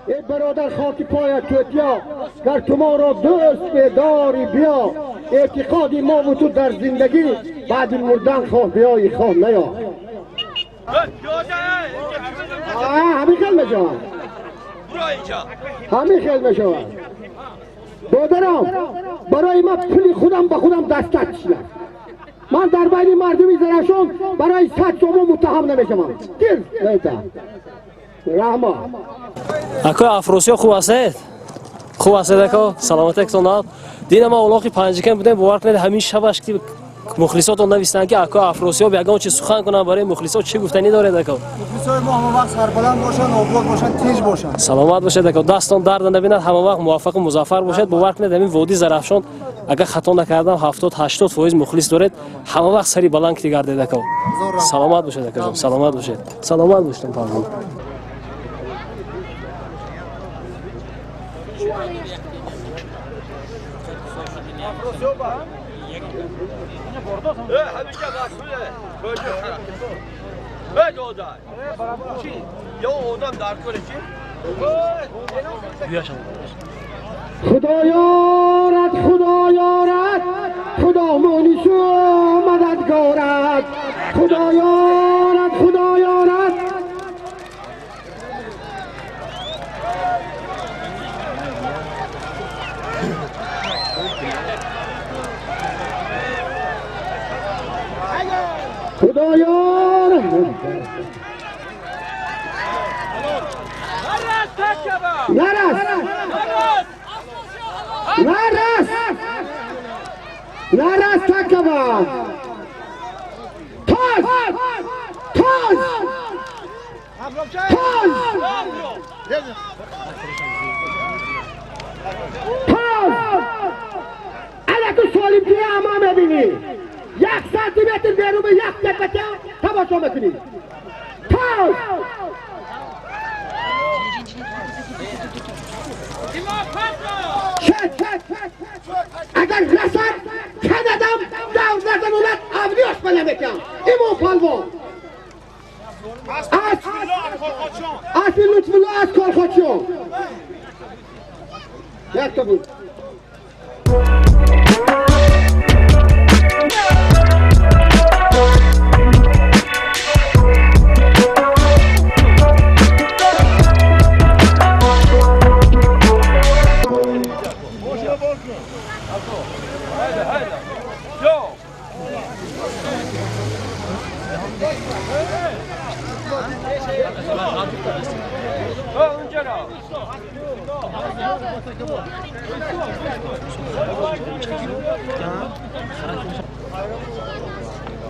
ای برادر خاک پایت توتیا، گر تو ما را دوست بداری بیا، اعتقاد ما و تو در زندگی بعد مردن خواه بیایی خواه نیا. همین خیل میشود، همین خیل میشود. برادرم برای ما پول خودم به خودم دست نکشیدم. من در بین مردمی زرشون برای 100 سومون متهم نمیشم. گیر نیتا رحمه. اکو افروسیا خوب هستید؟ خوب هستید اکو؟ سلامت اکتون. دیدم ما اولاقی پنجکن بودیم، باور کنید همین شبش که مخلصاتون نویسن که اکو افروسیا بیگان چه سخن کنن برای مخلصات چه گفتنی دارید اکو؟ مخلصای ما همه وقت سربلند باشن، آباد باشن، تیز باشن. سلامت باشید اکو، دستون درد نبیند، همه وقت موفق و مظفر باشید. باور کنید همین وادی زرافشان اگر خطا نکردم 70-80% مخلص دارید، همه وقت سری بلند که گردید اکو. سلامت باشید اکو جان، سلامت باشید. سلامت باشید پروان. خدا یارد، خدا یارد، خدا مونیس و مددگارد. خدا یارد، خدا یارد. خدا یارد. نرس نرس نرس تکبا. تاز تاز تاز تاز. اگر تو سالم توی اما میبینی 1 سانتی متر بیرون به یک دقیقه تماشا میکنی. تاز اگر رسد کندم دور نزنونت اولیاش بله میکنم. ایمان پلوان از لطف الله از کارخاچیان یک تا بود.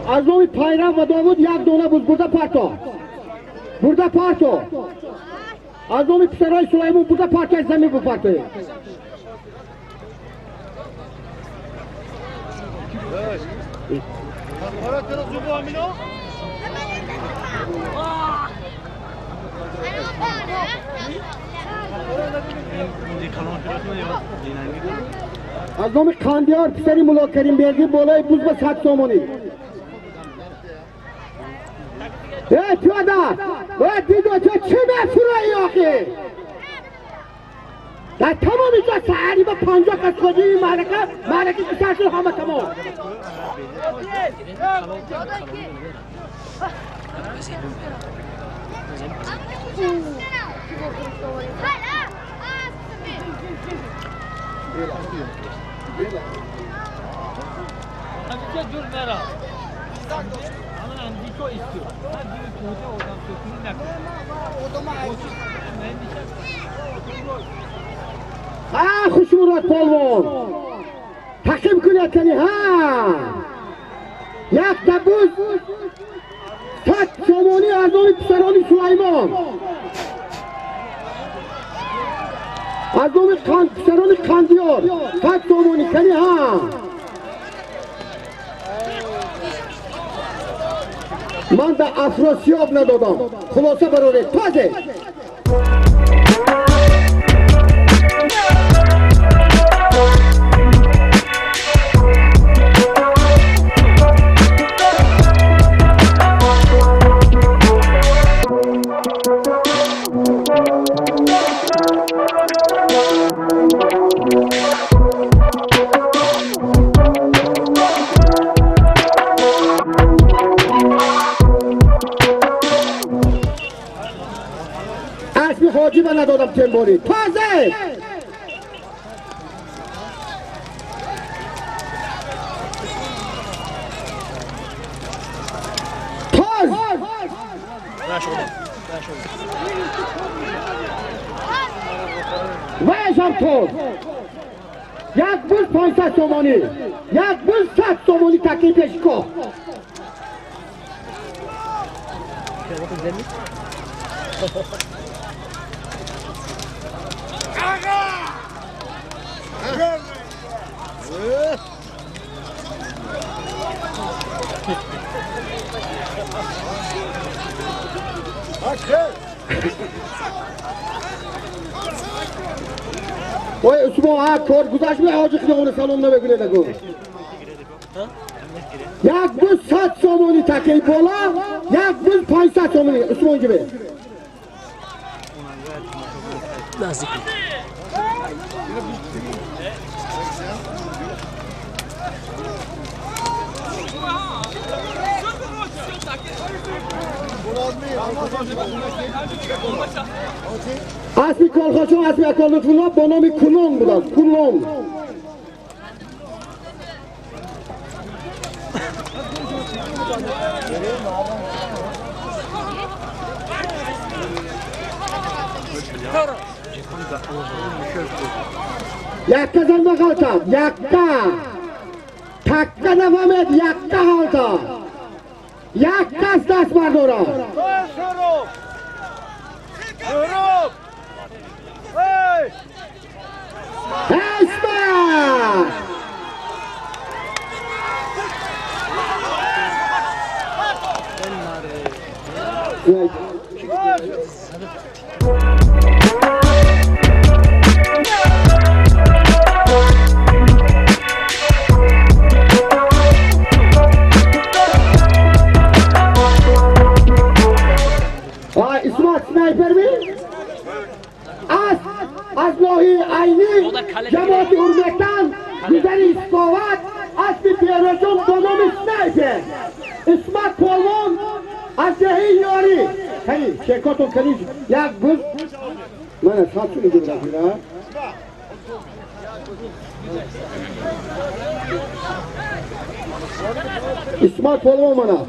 از نوی پایران و داوود یک دونه بود برده پارتو، برده پارتو. از نوی پسرای سلیمان برده پارتو از زمین بود پارتو. از نام قندیار پسری ملا کریم بیرگی بالای بوز به 100 سومانی. ای پیاده، ای دیدو تو چه مفرایی آخه؟ در تمام اینجا سعری با 50 کس خودی معرکه که سر شد همه تمام. ها خوش مراد پالوان تقیم کنید کنی ها یک دبوز 100 سومانی از آن پسران سلیمان از آن پسران قندیار 100 سومانی کنی ها. من در افراسیاب ندادم. خلاصه براره تازه. Асби ҳоҷиба надодам тембори. Тоза! Тоз! Вайшам тоз! Як буз 500 сомонӣ, як буз 100 сомонӣ такли пешкоҳ. Ой, Усмон, ҳа кор гузашт ме ҳоҷи хиёбони салом намекунед аку. Як буз 100 сомонӣ такли бола, як буз 500 сомонӣ Усмон ҷибе. Наздик. Асби колхозчон, асби акол Лутфулло бо номи Кулон будааст. Кулон. Якка занба ғалтад, якка. Такка нафаҳмед, якка ғалтад. Як кас даст бардорад. Эсма! Исмат снайпер ми? Аз ноҳияи Айнӣ ҷамоати Урмектан гузари Исковат аспи Пероҷон бо номи снайпер. Исмат полвон аз деҳаи Ёрӣ. Кани, чекотон кани як буз. Мана сатсу инҷо рафира. Исмат полвон мана.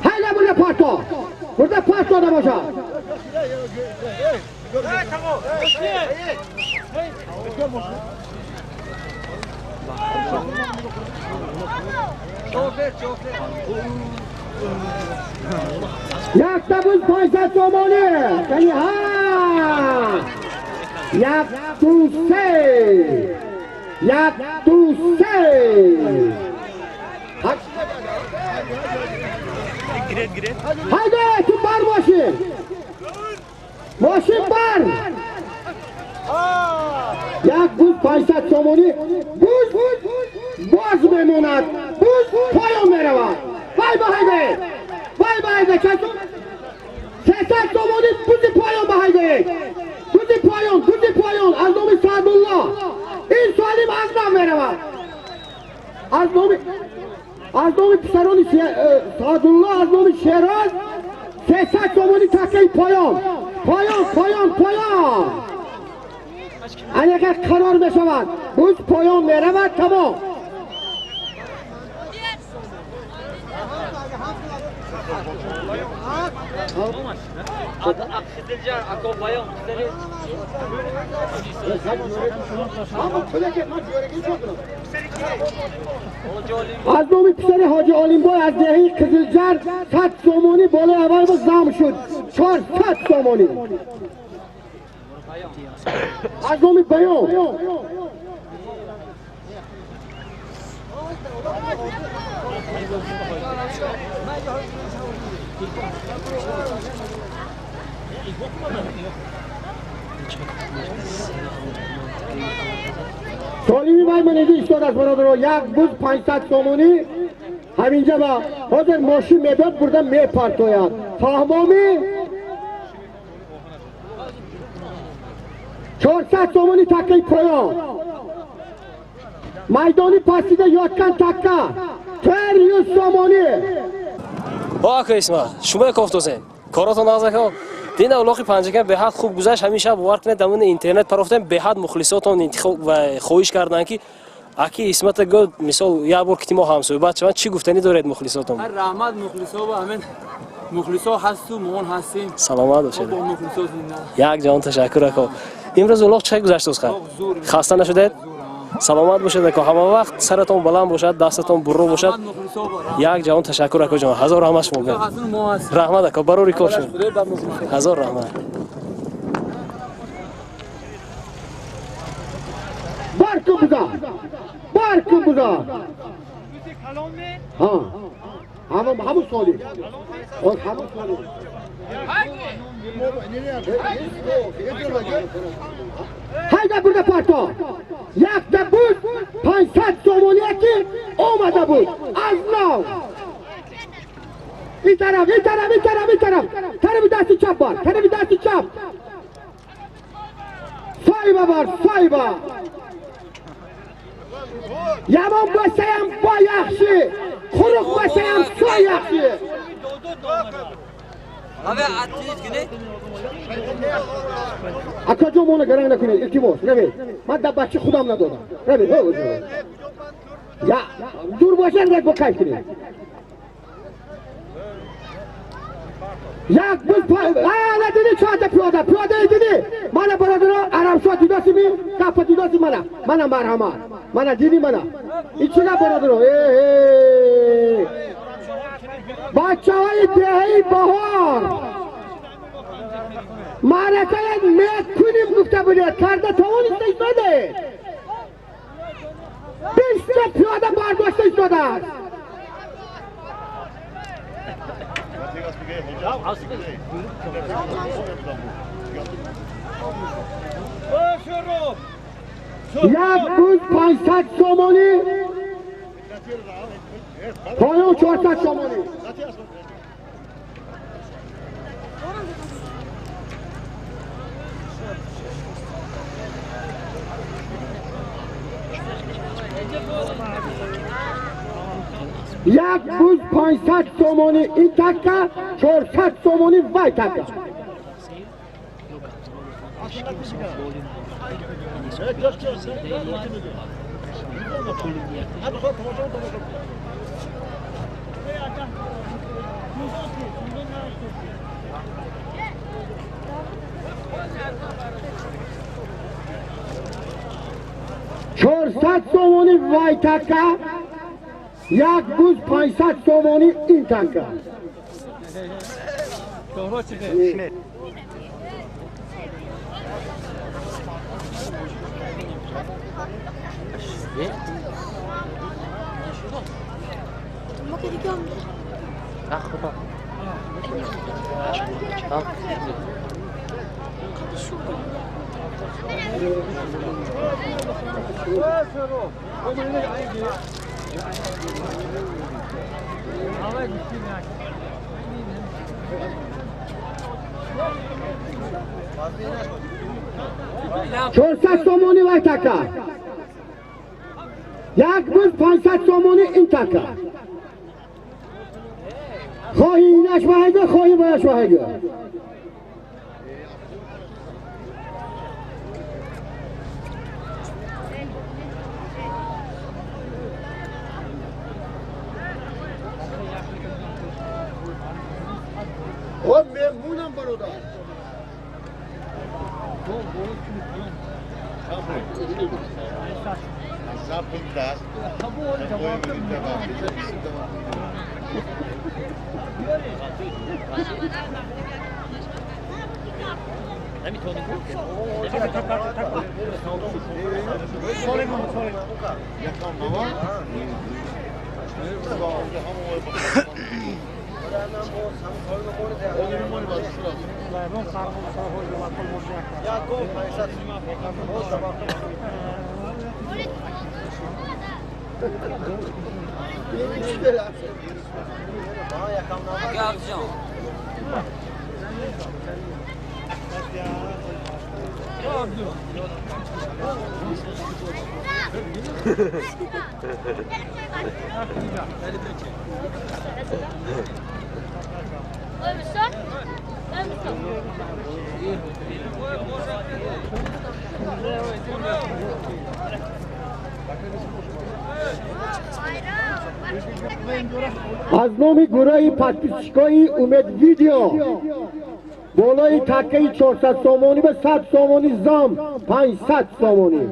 Ҳайда бурда парто! Бурда парто набошад! Якта буз 500 сомонӣ! Кани ҳа! Як, ду, се! Як, ду, се! Haydi tüm бар мошин! Мошин бар! Як буз 500 сомонӣ, буз боз мемонад, буз поён меравад. Вай ба ҳайде! Вай ба ҳайде! Часум 300 сомонӣ бузи поён ба ҳайде! Бузи поён, бузи поён аз номи Саъдулло. Ин солим аз нав меравад. Аз номи писарони Саъдулло, аз номи Шероз 300 сомонӣ такаи поён. Поён, поён, поён. Агар қарор мешавад, буз поён меравад, тамом. Аз номи писари ҳоҷи Олимбой аз деҳаи Қизилҷар 100 сомонӣ болои аввал боз зам шуд. 400 сомонӣ. Аз номи Баён. Солими вай манеҷи истодааст бародаро. Як буз 500 сомонӣ ҳаминҷа ба ҳозир мошин мебиёд бурда мепартояд. Фаҳмомӣ? 400 сомонӣ такаи поён. Maydoni pastida yotgan takka 400 somoni. О, ака Исмат, шумо кофтосен. Коротон нағз, ака. Дина улоқи Панҷакент беҳад хуб гузашт. Ҳамин шаб, бовар кунед, дамони интернет парофтем, беҳад мухлисотон интихоб ва хоҳиш карданд, ки аки Исмата го, мисол, як бор ки мо ҳамсӯҳбат шаванд. Чӣ гуфтанӣ доред мухлисотон? Раҳмат мухлисо, ва ҳамин мухлисо ҳасту моон ҳастем. Саломат бошед. Бо мухлисо зинда. Як ҷаҳон ташаккур, ако. Имрӯз улоқ чӣ гузашт, узхар? Хаста нашудед? Саломат бошед, ако. Ҳама вақт саратон баланд бошад, дастатон бурро бошад. Як ҷаҳон ташаккур, ако ҷон. Ҳазор раҳмат шумо. Раҳмат, ако, барори кор шуд. Ҳазор раҳмат. Бар кун буза, бар кун буза. Ҳа, ҳамун соли, ҳамун соли. Ҳайда, бурда парто. Якта буд 500 сомоние, ки омада буд аз нав. Ин тараф, ин тараф, ин тараф, ин тараф, тарафи дасти чап бар, тарафи дасти чап. Соҳиба бар, соҳиба. Ямон bo'lsayam bo yaxshi, quruq bo'lsayam so yaxshi. Akajon, moni garang накунед, илтимос. Равед, ман дар бачи худам надодам. Равед, я дур бошад, рак бо кайф кунед. Як буз ана диди, чорта пиёда, пиёда диди. Мана, бародаро, арабшо дидосими, гапа дидоси. Мана, мана, марҳамат, мана диди, мана ин чӣ гап, бародаро? Бачаҳои деҳаи Баҳор маъракая мекунем гуфта будед, карда тавониста истодаед. 20-та пиёда бардошта истодааст. Як буз 500 сомонӣ, поён 400 сомонӣ. Як буз 500 сомонӣ ин такка, 400 сомонӣ вай такка. 400 сомонӣ вай такка, як буз 500 сомонӣ ин такка. 400 сомонӣ вай така, як буз 500 сомонӣ ин така. Хоҳи инаш ваҳайгӯ, хоҳи ваяш ваҳайгӯ. Мемунам, бародар. Аз номи гурӯҳи подписчикои Умед Видео болои таккаи 400 сомонӣ ба 100 сомонӣ зам 500 сомонӣ.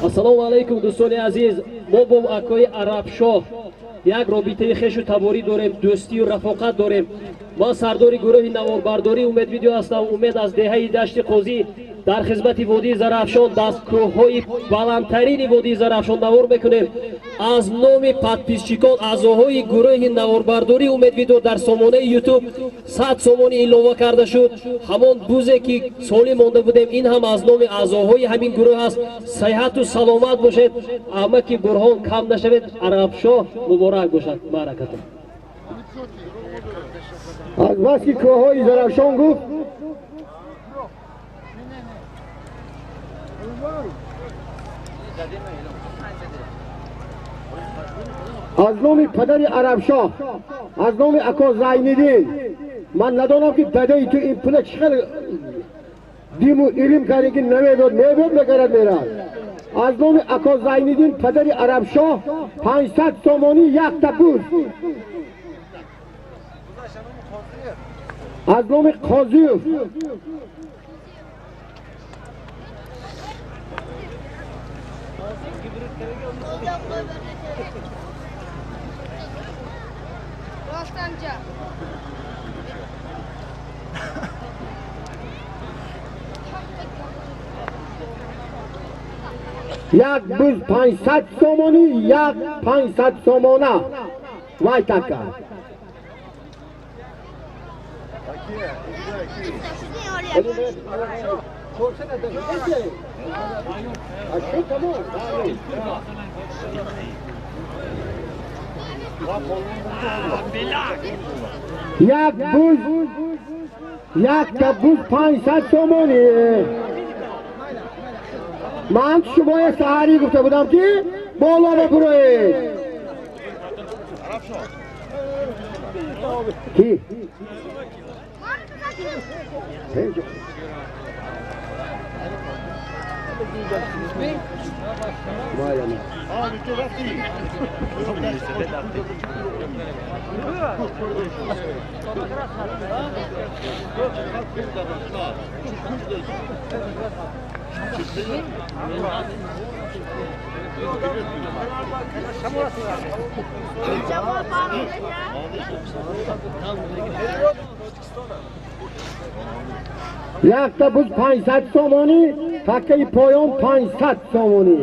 Ассалому алайкум дӯстони азиз, мо бо акои Арабшоҳ як робитаи хешу таборӣ дорем, дӯстию рафоқат дорем. Ман сардори гурӯҳи наворбардории Умед Видео ҳастам. Умед аз деҳаи Дашти Қозӣ дар хизмати водии Зарафшон, дар кӯҳҳои баландтарини водии Зарафшон навор мекунем. Аз номи подписчикон, аъзоҳои гурӯҳи наворбардории Умед Видео дар сомонаи Ютуб 100 сомонӣ илова карда шуд. Ҳамон бузе ки солим монда будем, ин ҳам аз номи аъзоҳои ҳамин гурӯҳ аст. Сиҳату саломат бошед, амаки Бурҳон кам нашавед. Арабшоҳ муборак бошад, баракатон. Аз бас ки кӯҳҳои Зарафшон гуфт, аз номи падари Арабшоҳ, аз номи ако Зайниддин, ман надонам ки дадаи ту ин пула чӣ хел диму илм карди ки намедод, мебод мекард мерад. Аз номи ако Зайниддин падари Арабшоҳ 500 сомонӣ якта буз. Аз номи Қозиев як буз 500 сомонӣ, як 500 сомона. Вай така. Як буз, якта буз 500 сомонӣ. Ман шумоя саҳарӣ гуфта будам ки боло бибуроед. Ки? Якта буз 500 сомонӣ, таккаи поён 500 сомонӣ.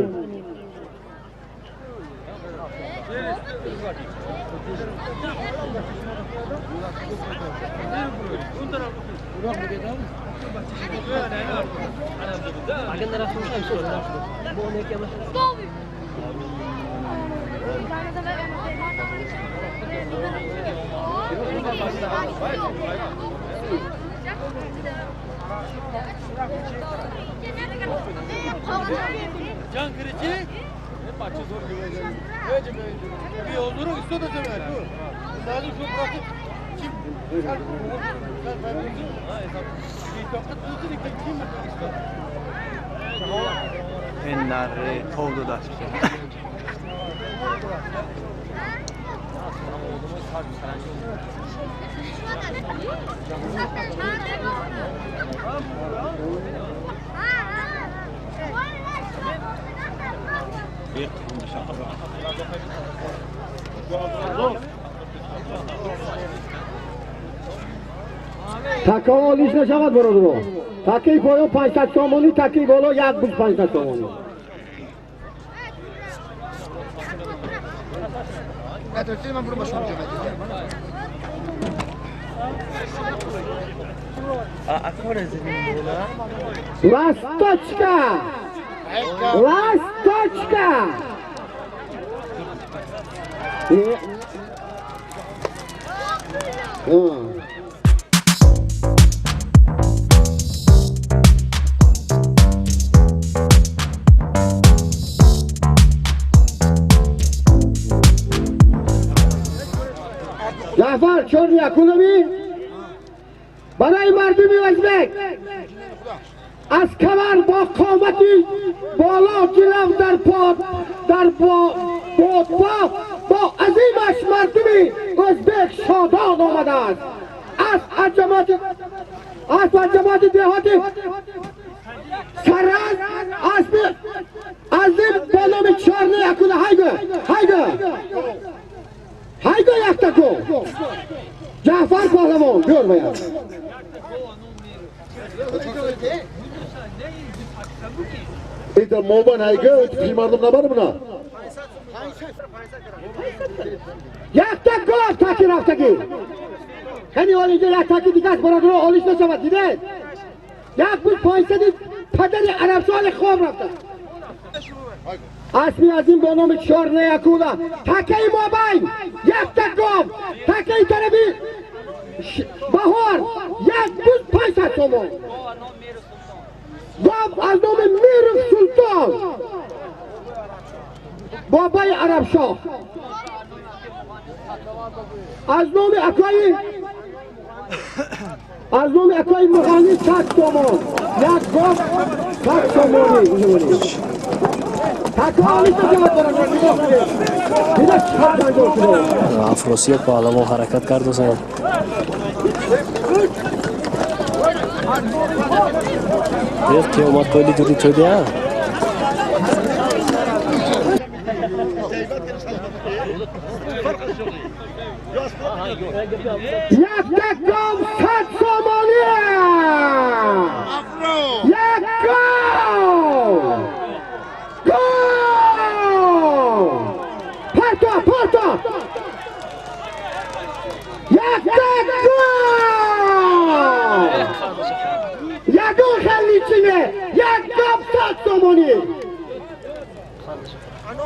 Такаҳо олиш нашавад бародаро. Такаи поён 500 сомонӣ, такаи боло як буз 500 сомонӣ. Ласточка! Ласточка! Бия! Ҷаъфар чорни акулами барои мардуми ӯзбек аз камар бо қомати боло ҷилав дар под дар бодпо бо азимаш мардуми ӯзбек шодон омадааст. Аз ҷамоати деҳоти Сараз асби азим бо номи чорни акула. Ҳайго, ҳайго, ҳайго, яктако Ҷаъфар паҳлавон гӯр бояд. ایتا موبایل هایگه پی مردم نبرم نه. Якта гов таки рафтагӣ. Ҳани ҳол инҷо як таки дигаст, бародаро, олиш нашавад, дидед? Як буд 500 падари арабшоҳи хоб рафта. Асби азим бо номи чорне акула такаи мобайн якта гов такаи тарафи баҳор як буд 500 сомон. Гов аз номи Миров Султон бобаи арабшоҳ аз номи акои муғонӣ 100 сомон. Як гов 100 сомонӣ. Афросиёб паҳлавон ҳаракат кардозанд. Қиёмат коили дуди тӯдия. Якта гов 100 сомонӣ. Як гов! Гов! Парто, парто! Якта гов! Ягон хеле чине! Як гов 100 сомонӣ!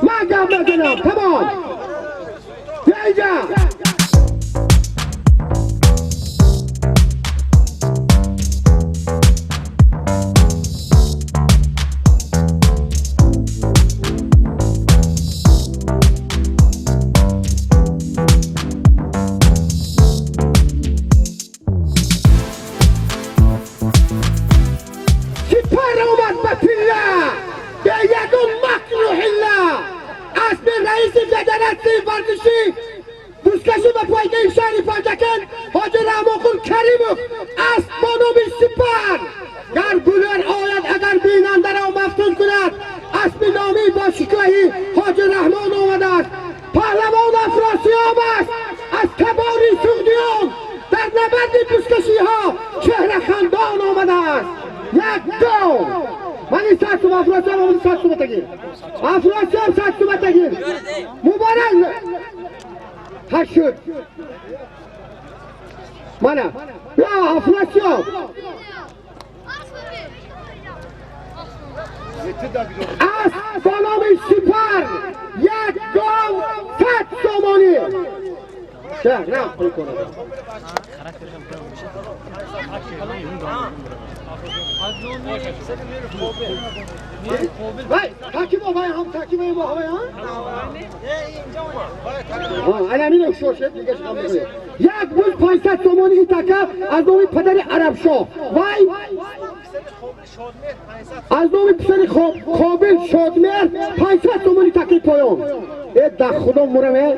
Ман гап мезанам, тамом! Бیا инҷа! Сипар омад ба пилла бе ягон макру ҳилла. Асби раиси федератсияи варзишӣ бузкашӣ ба пойгаи шаҳри Панҷакент ҳоҷи Раҳмонқул Каримов асб бо номи Сипар гар гулер ояд агар бинандаро мафтун кунад. Асби номӣ бо шикоҳи ҳоҷи Раҳмон омадааст. Паҳлавон Афросиёб аст аз табори суғдиён дар набарди бузкашиҳо чеҳрахандон омадааст. Як гов! Ман ин 100 сум Афросиёб омади 100 сума тагир. Афросиёб 100 сума тагир. Муборак. Ҳашт. Мана. Я Афросиёб. Асб бо номи Сипар як гов 100 сомонӣ. Як буз 500 сомонӣ итака аз номи падари Арабшоҳ вай аз номи писари Қобил Шодмер 500 сомонӣ таки поён. Э да худо мурам э.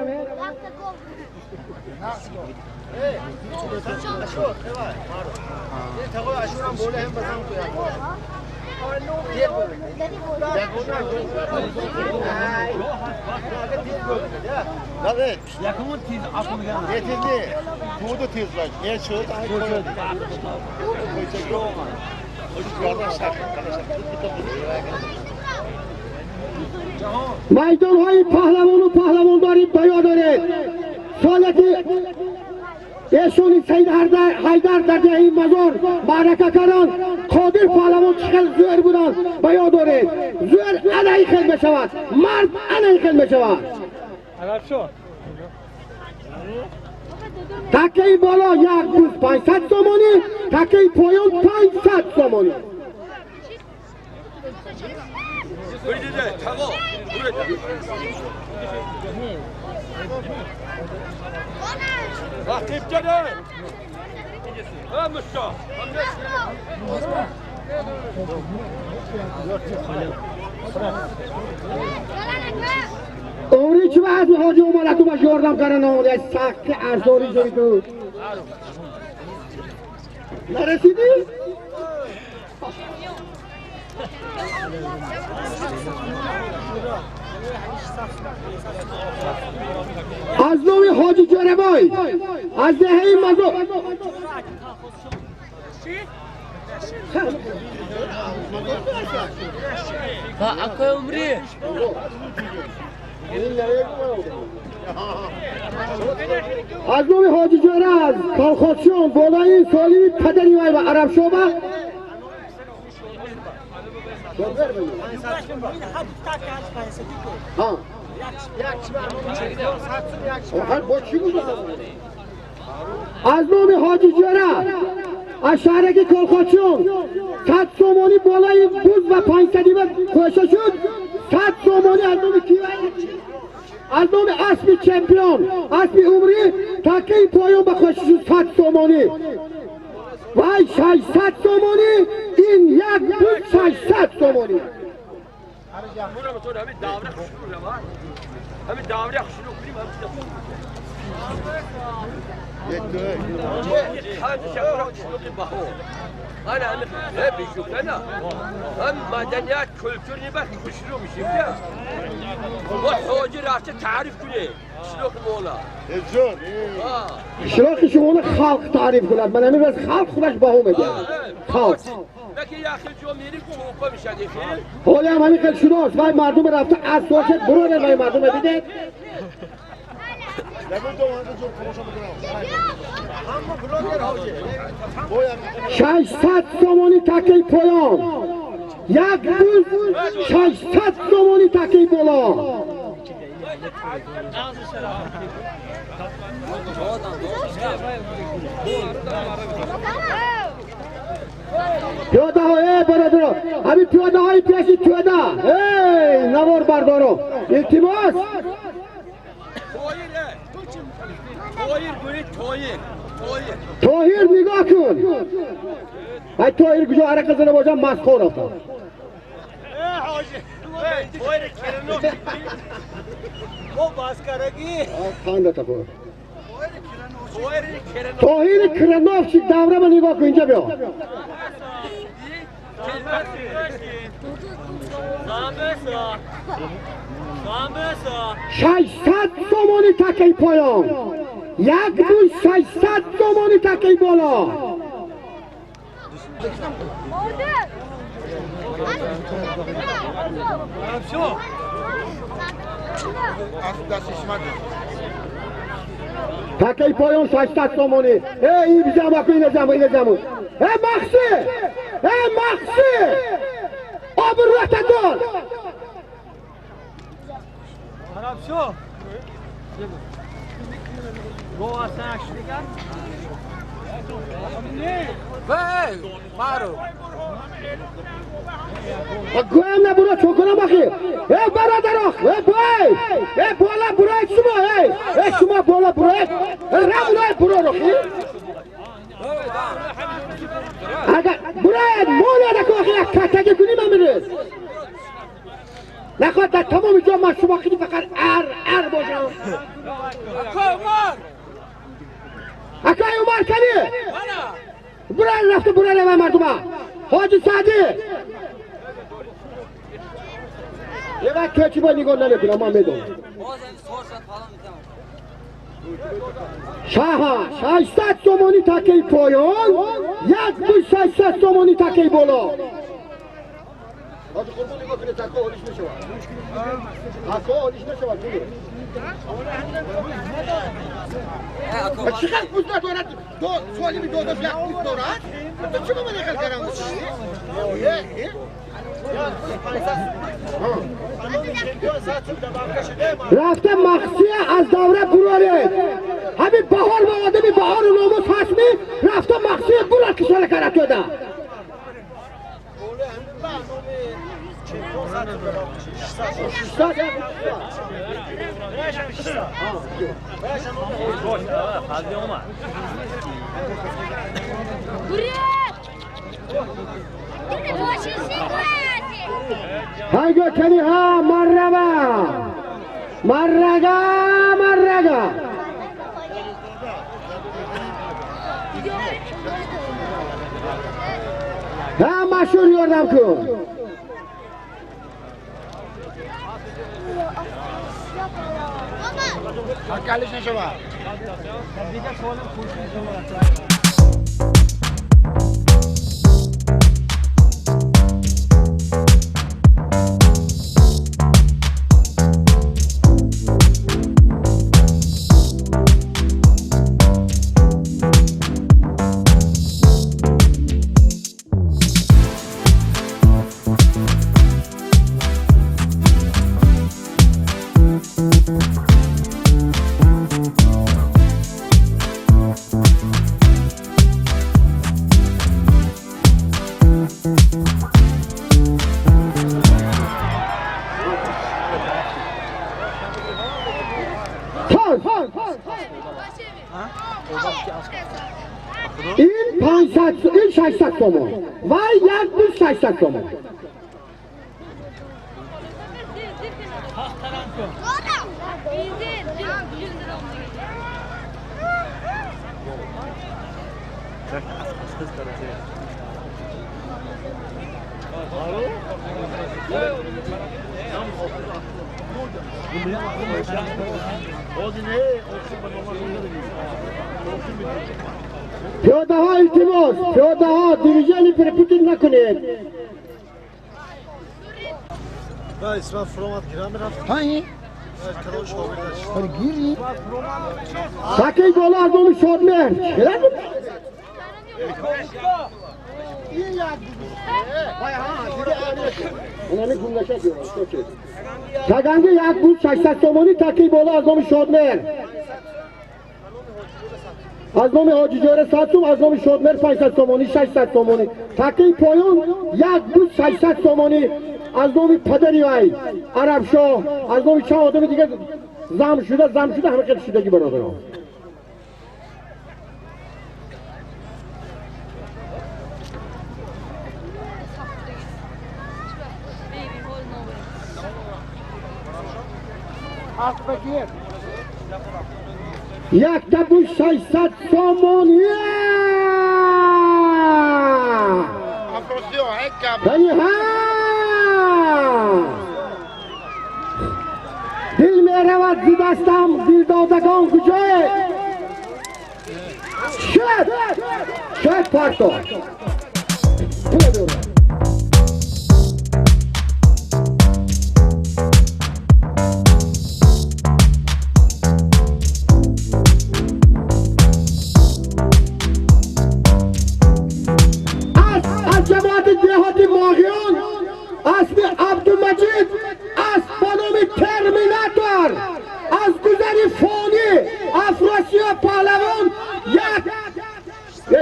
Майдонҳои паҳлавону паҳлавондорӣ ба ёд доред. Соли Эшони Саид Ҳайдар дар деҳаи Мазор маърака карданд. Қодир паҳлавон чӣ хел зӯр буданд, ба ёд доред. Зӯр анаи хел мешавад, мард анаи хел мешавад. Такаи боло як буз 500 сомонӣ, такаи поён 500 сомонӣ. Умри чӣ баъд ҳоҷи Умар ба ёрдам кардан омада, сахти арзори ҷойду нарасидӣ? Аз номи ҳоҷи Ҷорабой аз деҳаи Мазор аз номи ҳоҷи Ҷора аз колхозчиён болои солими падари вай ва Арабшоба аз номи ҳоҷи Ҷора аз шаҳраки колхозчиён 100 сомонӣ болои буз ва 500 кӯша шуд. 100 сомонӣ аз номи ки? Аз номи аспи чемпион, аспи умрӣ такаи поён ба кӯша шуд 100 сомонӣ. Вай 600 сомонӣ, ин як буз 600 сомонӣ. هم مدنیت کلتور نیست خوشرو میشیم ما حاجی رفته تعریف کنه شلوخ مولا شلوخ شما خلق تعریف کند. من همین خلق خودش با هم میگه خلق حالا هم همین خیلی شده است. وای مردم رفته از سوشت برو وای مردم دیده 600 сомонӣ такаи поён, як буз 600 сомонӣ такаи боло. Пиёдаҳо, э бародаро, ҳамин пиёдаҳои пеши пиёда, эй навор бардоро, илтимос. Тоҳир нигоҳ кун. Ай Тоҳир куҷо арақа зада бошам масхор рафтам. Тоҳири Крановчик даврама нигоҳ кун, инҷа биё. 600 сомонӣ такаи поён, як буз 600 сомонӣ такаи боло. Такаи поён 600 сомонӣ. Эй ин ҷамъ кун, ина ҷамъ, ина ҷамъ. Эй махсӣ, эй махсӣ, обрӯята дор. گویم نبرو چون کنم آخی. ای برادر آخ، ای بای، ای بالا برای شما، ای ای شما بالا برای، را برای برو رخی. اگر برای مولا نکن آخی یک کتگی کنیم امیرز. نخواد در تمام جا من شما خیلی فقط ار ار باشم. اکای عمر کنی؟ برای رفته برای روی مردم. حاجی سعدی. یه وقت که چی با نگاه نمیکنم من میدونم. شاها 600 سومونی تکی پایان، یک بوش 600 سومونی تکی بالا. Ҳоҷи Қурбон нигоҳ кунед, тако олиш мешавад. Тако олиш мешавад. Чӣ хел буз надорад? Солими додаш як буз дорад? Ту чӣ ба ман хел карам? Рафта махсия аз давра буроред. Ҳамин баҳор ба одами баҳору номус ҳастми, рафта махсия бурад кишора карад тода. Haygo kani ha marraba marraga marraga. Ha mashhur yordam kun. این 500 این 600 تومان و یک 600 تومان. پیاده ها التماس، پیاده ها دیویژن پرپوتین نکنید. تکی بالا از نام شادمهر. تگنگی یک بود 600 تومانی تکی بالا از نام شادمهر. از نام حاجی جوره 100 توم، از نام شادمهر 500 تومانی 600 تومانی. تکی پایان یک بود 600 تومانی از نام پدری وای عرب شاه، از نام چند آدم دیگه زم شده زم شده همه خیلی شدگی برادران. یک تبو 600 تومانی. ها دل می رود ز دستم دل دادگان کجای شد شد پارتو. از جماعت دهاتی ماغیان اسم عبدالمجید از با نام ترمیناتور از گذر فانی افراسیاب پهلوان یک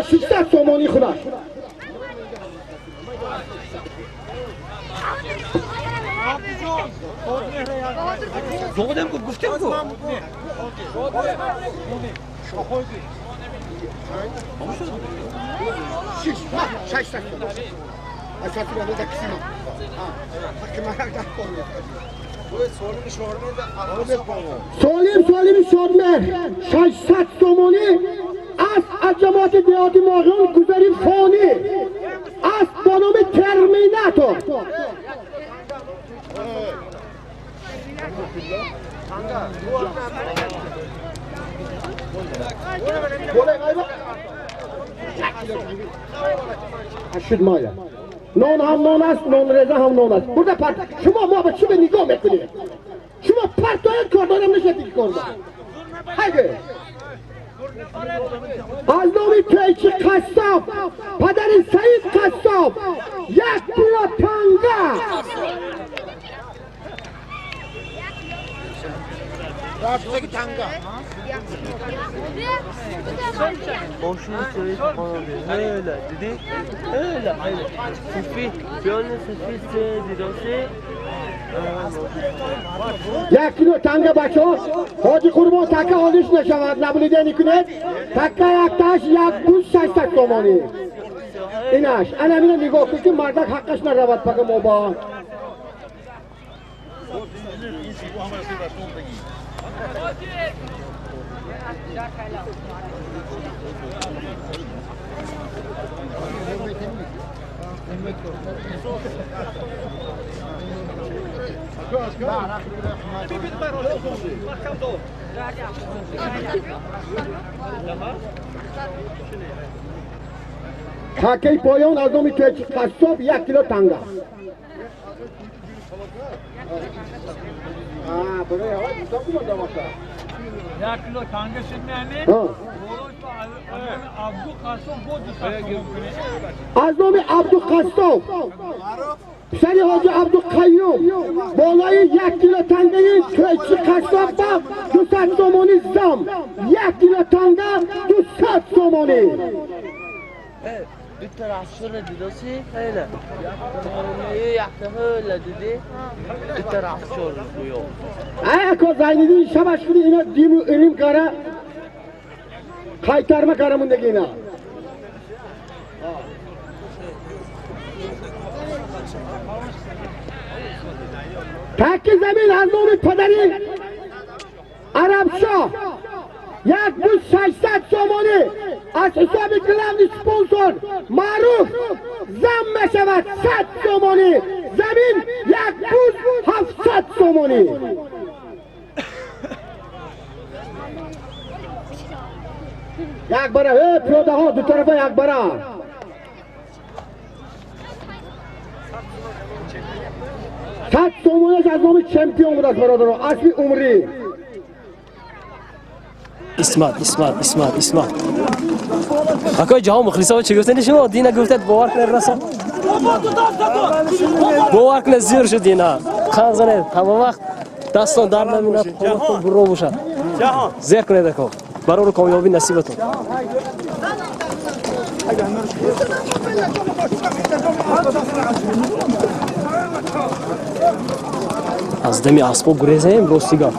600 تومانی خودش. سالم سالم شادمهر 600 تومانی از جماعت دهاتی ماغیان گذری فانی از با نام ترمیناتور. Ашуд майла. Нон ҳам нон аст, нонреза ҳам нон аст. Бурда парт. Шумо мо ба чӣ ба нигоҳ мекунед? Шумо партоед кордорам нишед ки кордор. Хайде. Аз номи Печи Қассоб, падари Саид Қассоб, 1 кило танга. Як кило танга бачаҳо, Ҳоҷи Қурбон така олиш нашавад, наблюдение кунед. Така якташ 1600 сомонӣ. Инаш, ана ҳамина нигоҳ кун ки мардак ҳаққаш наравад пага мо ба. Такаи поён аз номи Печи Қассоб 1 кило танга. 1 кило танга шуд меҳмед. Аз номи Абдуқассоб, писари ҳоҷи Абдуқайюм, болои 1 кило тангаи Печи Қассоб ба 200 сомонӣ зам. 1 кило танга 200 сомонӣ. Ако Зайниддин шабаш худи ина диму ирим кара қайтарма карамундаги ина. Таки замин аз номи падари Арабшоҳ 1600 сомонӣ аз ҳисоби главный спонсор Маъруф зам мешавад 100 сомонӣ. Замин 1700 сомонӣ. Як бара, пиёдаҳо ду тарафа як бара. 100 сомонаш аз номи чемпион будааст бародаро, асли умрӣ. Исмат, Исмат, Исмат, Исмат. Акои ҷаҳон мухлисо чӣ гуфтани шумо? Дина гуфтед бовар кунед расо. Бовар кунед зир шуд дина. Қан занед, ҳама вақт дастон дар наминад, қоматон бурро бошад. Зер кунед ако. Барору комёбӣ насибатон. Аз дами асбоб гурезем рости гап.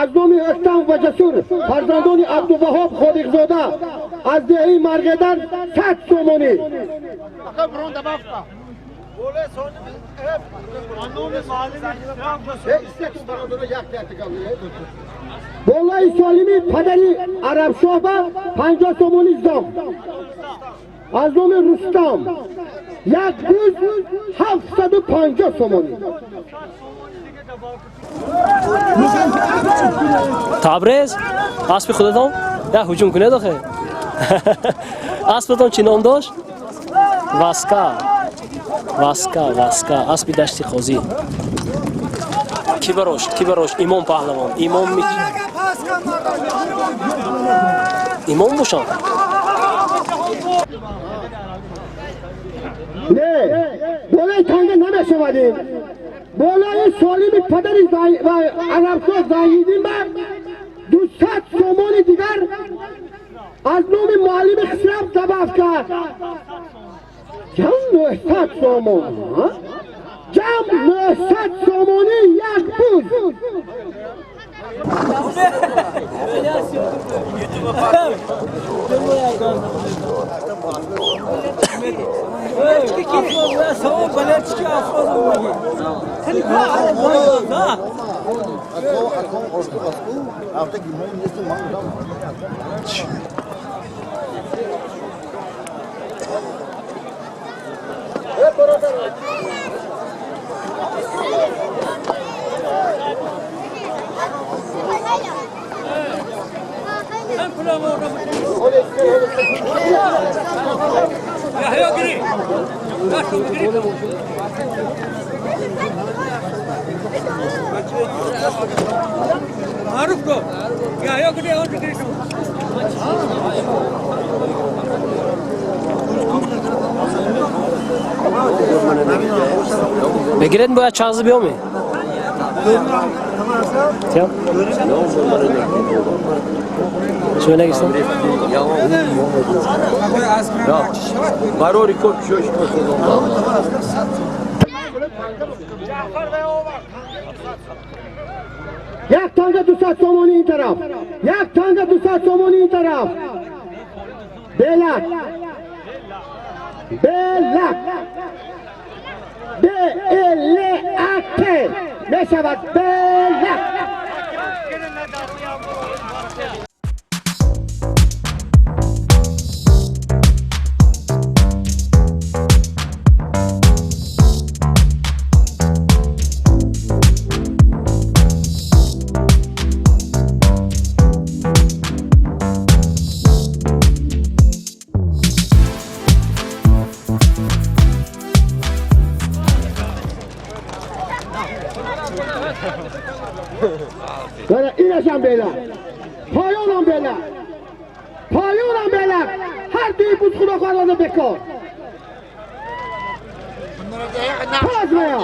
Аз номи Ӯктам ва Ҷасур, фарзандони Абдуваҳоб Холиқзода, аз деҳаи Марғедар 100 сомонӣ. Болои Солимӣ падари Арабшоҳба 50 сомонӣ зам. Аз номи Рустам 1750 сомонӣ. Табрез, аспи худатон я ҳуҷум кунед охе. Аспатон чӣ ном дошт? Васка. Васка, Васка, аспи дашти қозӣ. Ки барошт, ки барошт? Имом паҳлавон, имом имом бошанд. Не, болои танга намешавадем. Болои Солими падари ва Арабшоҳ Зайниддин ба 200 сомони дигар аз номи муаллими Хисрав добавка. Ҷамъ 900 сомон. Ҷамъ 900 сомонӣ як буз. Бегиред бояд чанзи биёме? Тя? Шумо нагистам? Барори кор чӯш Як танга 200 сомонӣ ин тараф. Як танга 200 сомонӣ ин тараф. Белак. Белак. Б Л А К. Мешавад Белак. Инашам белак. Поёнам белак. Поёнам белак. Ҳар дуи буз худохоҳона бекор. Пазмая.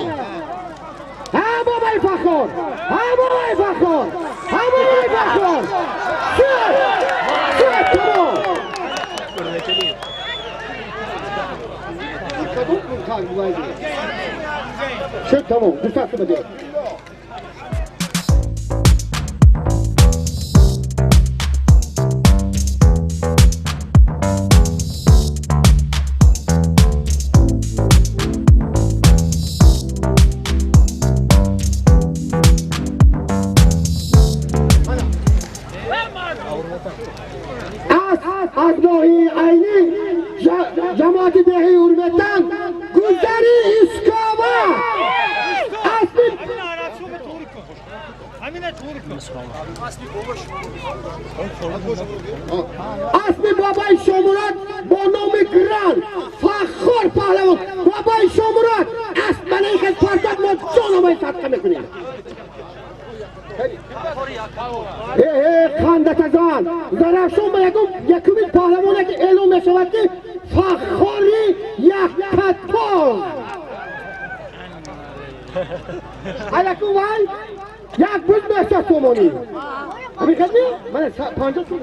Ҳа бобаи Фахор. Ҳа бобаи Фахор. Ҳа бобаи Фахор. Шуд. Шуд тамом. Шуд тамом. 200 сум биёр. Аз ноҳияи Айнӣ ҷамоати деҳаи Ҳурматан гузари Искова аспи бобаи Шомурод бо номи Гран Фаххор паҳлавон. Бобаи Шомурод асп мана ин хел партоб мо ҷономаи садқа мекунем. Қандатазан Зарафшон ба якумин паҳлавоне ки эълон мешавад ки Фаххори яккатон. Алякун вай як буз 900 сомонӣ. Ҳамин хел мана 50 сум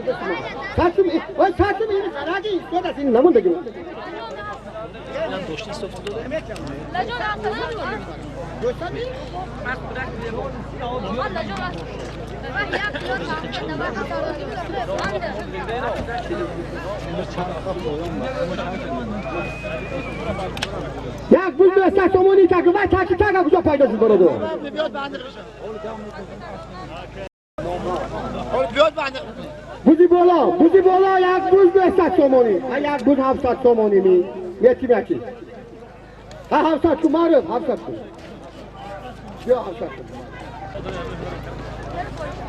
сад сум вай 100 сум ин раги истод аст ин намондаги. Як буз 900 сомонӣ так вай таки так куҷо пайдо шуд бародар? Бузи боло, бузи боло як буз 900 сомонӣ, як буз 700 сомонӣ ми. Мети мети. Ҳа 700 сум маруф 700 сум. Биё 700 сум.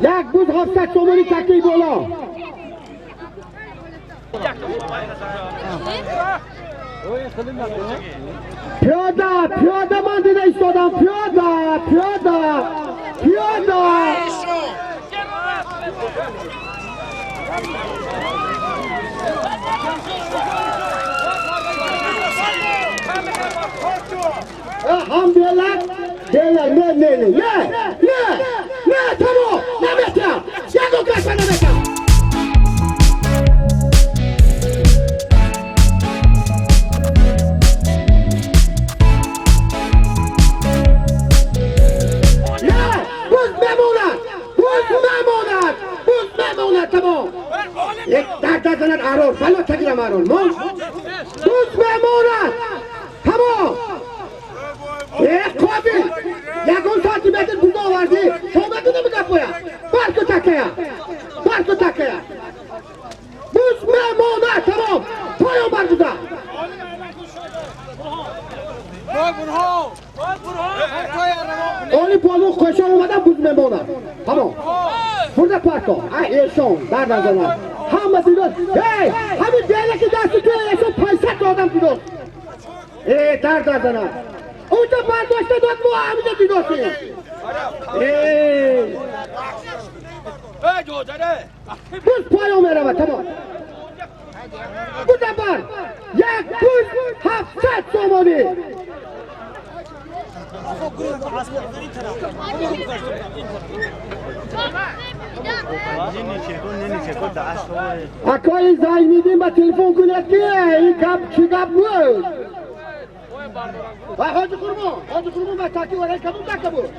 Як буз 700 сомонӣ таки боло. Пиёда, пиёда ман дида истодам, пиёда, пиёда, пиёда. Ҳам белак, белак, не, не, не, не, не, не, тамом, наметам, ягон каса наметам. Не, буз мемонад, буз мемонад, буз мемонад, тамом. Як дарда занад арор, бало тагирам арор, мон. Буз мемонад, тамом. Қобил, ягон сантиметр буза овардӣ, шома кунам гапоя. Барку такая, барку такая. Буз мемонад, тамом. Поён бар буза. Оли полу қошон омада буз мемонад. Тамом. Бурда парто. Ай эшон дар назанад. Ҳама дидод. Эй, ҳамин белаки дасти ту эшон 500 одам дидод. Дар дардана. Онҷо бардошта дод, мо ҳаминҷо дидосем. Буз поён меравад, тамом. Буза бар. Як буз 700 сомонӣ. Акои Зайниддин ба телефон кунед ки ин гап чӣ гап буд? Ва Ҳоҷи Қурбон, Ҳоҷи Қурбон ба таки варай кадом така буд?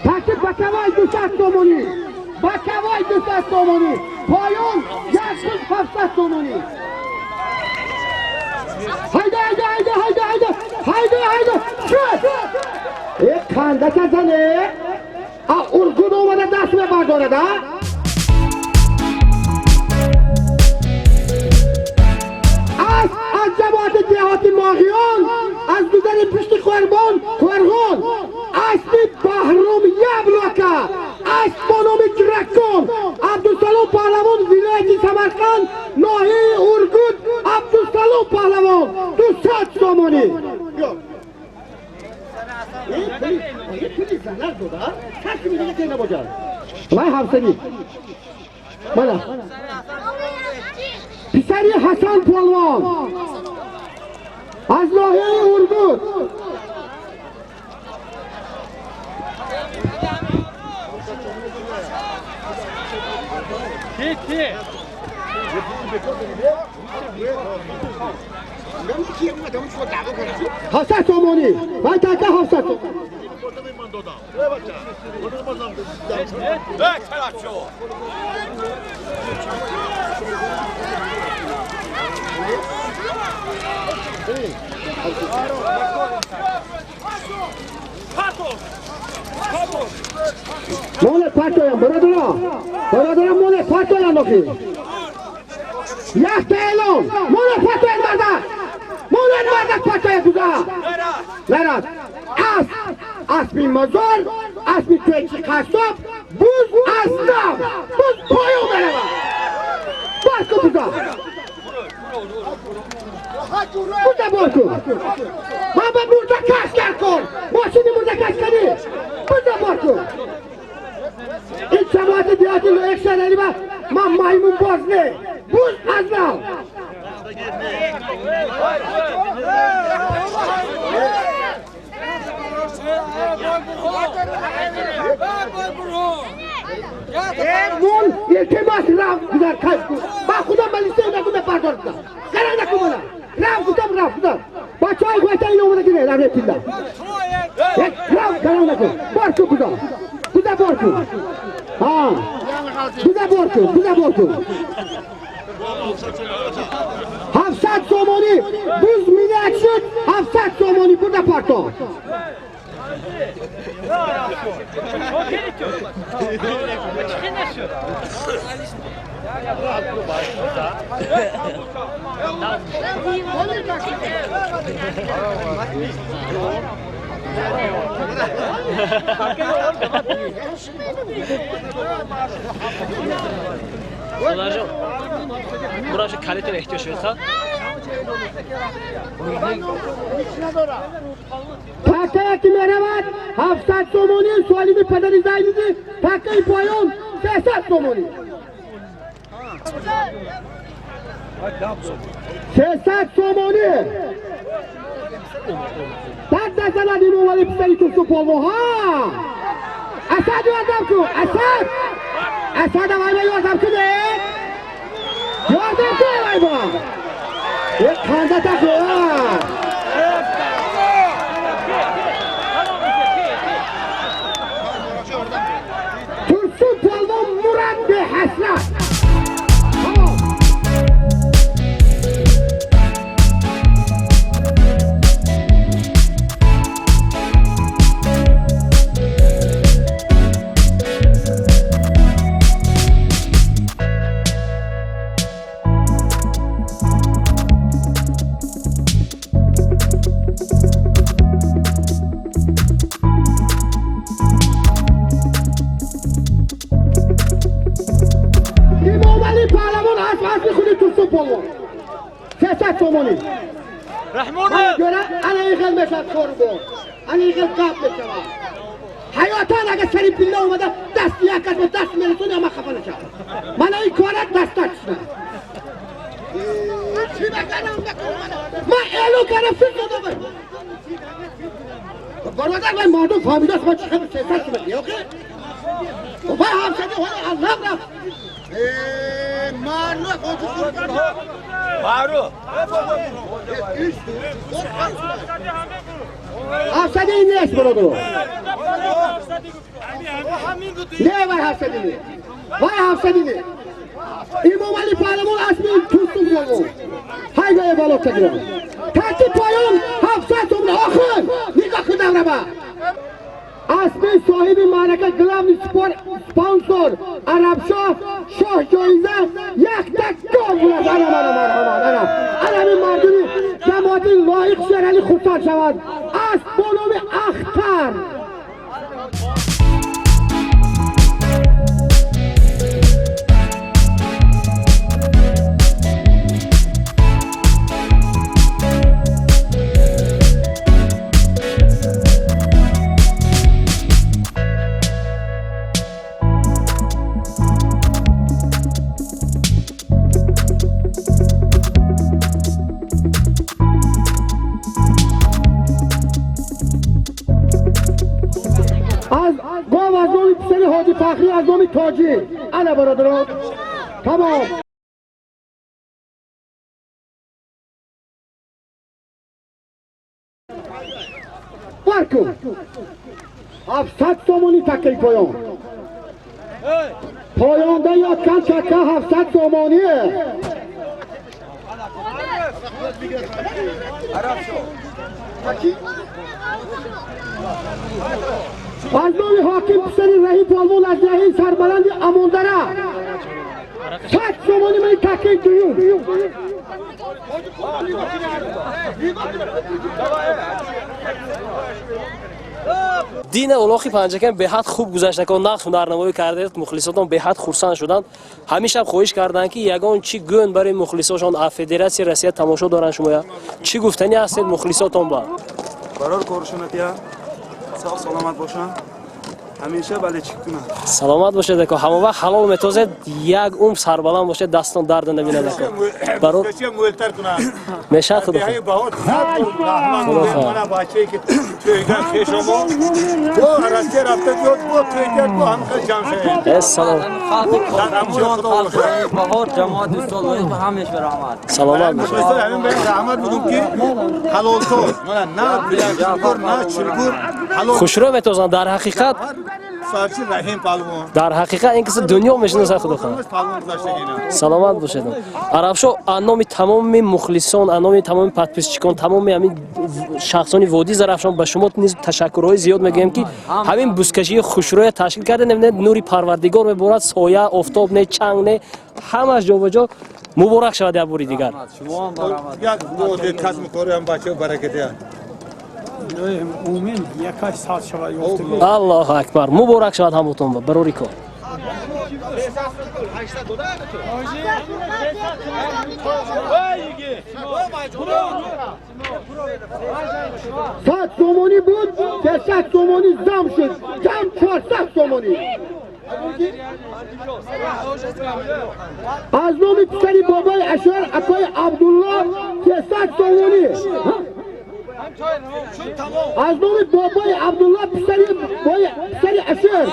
Таки бакавай 200 сомонӣ. Бакавай 200 сомонӣ. Поён 1700 сомонӣ. Haydi haydi haydi haydi haydi. Haydi haydi. Шуд. Қанда казане. А Ургун омада даст мебардорад, а? Аз ҷамоати деҳоти Моғиён, аз гузари пушти Қурбон, Қурғон, аспи Баҳром Яблока, асп бо номи Дракон, Абдусалом Паҳлавон, вилояти Самарқанд, ноҳияи Ургут, Абдусалом Паҳлавон, 200 сомонӣ. Пули зарар дода, каси дига ке набошад. Вай ҳавсаги. Мана. Писари Ҳасан Полвон аз ноҳияи Ургут. 700 сомонӣ. Вай така 700 сомонӣ. Моне партоям, бародаро. Бародаро, моне партоям охи. Якта элон. Моне партоям мардак. Моне мардак партоям буза. Нарад. Асп, аспи мазор, аспи тӯйчи қассоб, буз аз нав. Буз поён меравад. Бар кун буза. Буза бор кун. Ман ба мурдакаш дар кор. Мошини мурдакаш кардӣ. Буза бор кун. Ин ҷамоати деҳоти лоиқ шадари ба ман маймунбоз не. Буз аз нав. Мон илтимос рав гузар кайф кун. Ба худо малисеи нагуна бардор гузар. Гаранг накун мана. Рав гуфтам, рав гузар. Бачаҳои хоҳта ин омада гире, рав репинда. Рав гаранг накун. Бор кун буза. Буза бор кун. Ҳа. Буза бор кун, буза бор кун. 700 сомонӣ. Буз минак шуд, 700 сомонӣ бурда парто. Модарҷон, мураша калитон эҳтиёҷ шуд, ха? Такая ки меравад 700 сомонӣ, солими падари Зайнидӣ, такаи поён 300 сомонӣ. 300 сомонӣ. Дар дазанад Имомалӣ писари Турсун Полвон, ҳа? Асад ёрдам кун, Асад! Асад авайба ёрдам кун, ёрдам кун авайба! Қанда таку, Турсун Полвон Мурад беҳасрат. полвон 300 сомонӣ. Раҳмонов ана ин хел мешавад корубор, ана ин хел гап мешавад. Ҳаётан агар сари пилла омада дасти як кас ба даст мерасони, ама хафа нашавад. Мана ин кора дастат шуда. Чӣ бакардам? Ман эълон кардам, фирсодам. Бародар, вай мардум фаҳмидааст, ман чӣ хел 300 сомонӣ ёхе? Вай ҳамсади ҳоли аллам рафт. Ҳафтсади нест, бародаро. Не, вай ҳафтсади не. Вай ҳафтсади не. Имомали паҳлавон асби тустум полвон. Ҳай гая бало тагирам. Тарти поён 700 сомон охир. Нигоҳ кун давраба. Асби соҳиби маърака, главный спонсор Арабшоҳ, шоҳ ҷоиза якта гов бурад. Ана мана марҳамат, ана. Ана ҳамин мардуми ҷамоати лоиқ Шерали хурсанд шавад. Асб бо номи Ахтар. Аз гов аз номи писари Ҳоҷи Фахрӣ, аз номи Тоҷӣ. Ана бародарон, тамом. Бар кун. 700 сомонӣ таккаи поён. Поёнда ёткан такка 700 сомоние. Аз номи ҳоким писари Раҳим полвон аз деҳаи сарбаланди Амондара 100 сомонӣ мани таккаи дуюм. Дина улоқи Панҷакент беҳад хуб гузашт, ако нағз ҳунарнамоӣ кардед, мухлисотон беҳад хурсанд шуданд. Ҳамин шаб хоҳиш карданд, ки ягон чӣ гӯн барои мухлисошон аз Федератсияи Россия тамошо доранд шумоя. Чӣ гуфтанӣ ҳастед мухлисотон ба? Барор коршонатия сог саломат бошанд, ҳамеша балечик кунанд. Саломат бошед, ако, ҳамон вақт ҳалол метозед, як умр сарбаланд бошед, дастон дарда набинад, ако. Барор мӯлтар кунанд. Мешавад, худо Деҳаи баҳор раҳмат. Худо хоҳад. Мана бачае ки тӯйга хешомо бо Россия рафта биёд, бо тӯйга бо ҳамха ҷамъ шавед. Э, салом. Дар амони Худо бошад. Баҳор ҷамоат устод лоиқ ба ҳамеш ба раҳмат. Саломат бошед. Мухлисои ҳамин ба раҳмат бигӯм, ки ҳалолтоз мана на билакчилгур, на чилгур, ҳалол. Хушрӯ метозанд дар ҳақиқат. Сарчи Раҳим палвон. Дар ҳақиқат ин киси дунё мешиносад, худо хоҳад. Палвон гузаштагина. Саломат бошед, Арабшо. Аз номи тамоми мухлисон, аз номи тамоми подписчикон, тамоми ҳамин шахсони водии Зарафшон ба шумо низ ташаккурҳои зиёд мегӯем, ки ҳамин бузкашии хушрӯя ташкил карда. Намебинед, нури Парвардигор меборад, соя, офтоб не, чанг не, ҳамаш ҷобаҷо. Муборак шавад як бори дигар. Шумо ҳам ба раҳмат. Як касми кори ҳам бачаҳо баракатия. Умин якаш сад шавад ёфтагӣ. Аллоҳу акбар, муборак шавад ҳамотон ба барори кор. 100 сомонӣ буд, 300 сомонӣ зам шуд, ҷамъ 400 сомонӣ. Аз номи писари бобои Ашор, акои Абдулло, 300 сомонӣ. Аз номи бобои Абдулло, писари писари Ашор,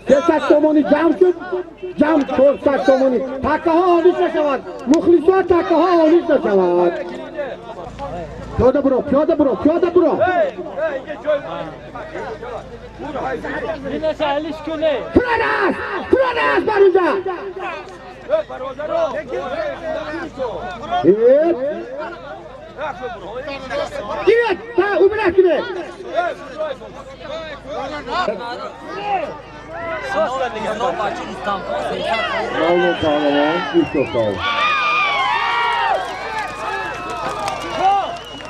300 сомонӣ ҷамъ шуд, ҷамъ 400 сомонӣ. Таккаҳо омиш нашавад, мухлисо, таккаҳо омиш нашавад. Пиёда буро, пиёда буро, пиёда буро. Фурон аст, фурон аст бар унҷа. Э, гиред, та убират кунед. Бачи Рустамхон 300. Мавлон паҳлавон, Юсуф паҳлавон.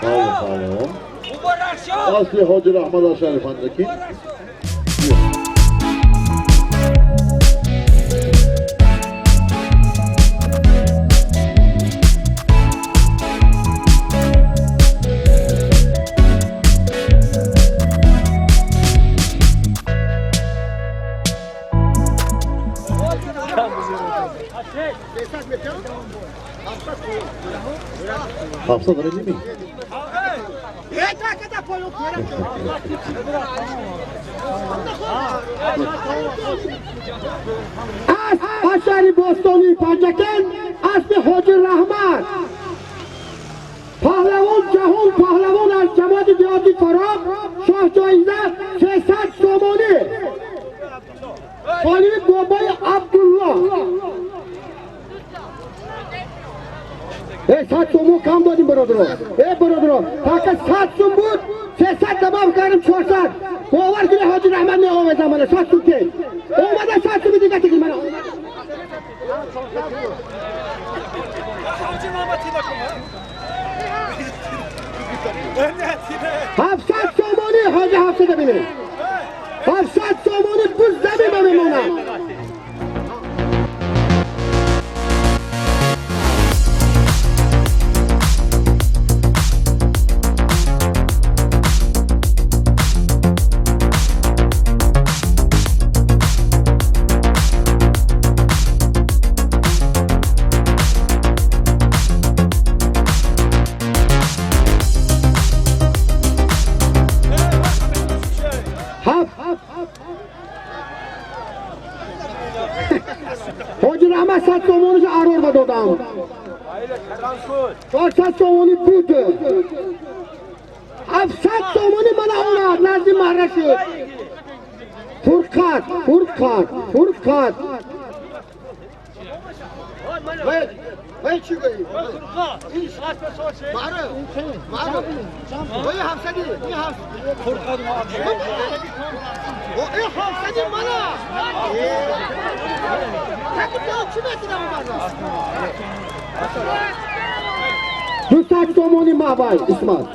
Мавлон паҳлавон. Асли Ҳоҷи Раҳмат аз шаҳри Панҷакент. 700 ними. Аз шаҳри бостонии Панҷакент асби Ҳоҷи Раҳмат паҳлавон, ҷаҳон паҳлавон аз ҷамоати деҳоти Фароб, шоҳҷоиза 300 сомонӣ, толиби бобои Абдулло. Э, 100 сомон кам додим, бародаро. Э, бародаро, така 100 сум буд, 300 тамом кардем, 400. Бовар кунед, Ҳоҷи Раҳмат меовезам мана 100 сум ке омада, 100 суми дига тигил мана. 700 сомонӣ, ҳоҷи, 700 бинед, 700 сомонӣ буз замин ба мемонад. Ҳоҷи Раҳмат 100 сомонишо арор ба додам. 400 сомонӣ буд. 700 сомонӣ мана омад, назди маҳра шуд. Фурқат, фурқат, фурқат. Вай чӣ гӯӣ? Маҳра, маҳра. Вай ҳафтсади, ин ҳафт. О, ин ҳафтсади мана. Таки то чӣ метинам омада? 200 сомонӣ маҳвай, Исмат.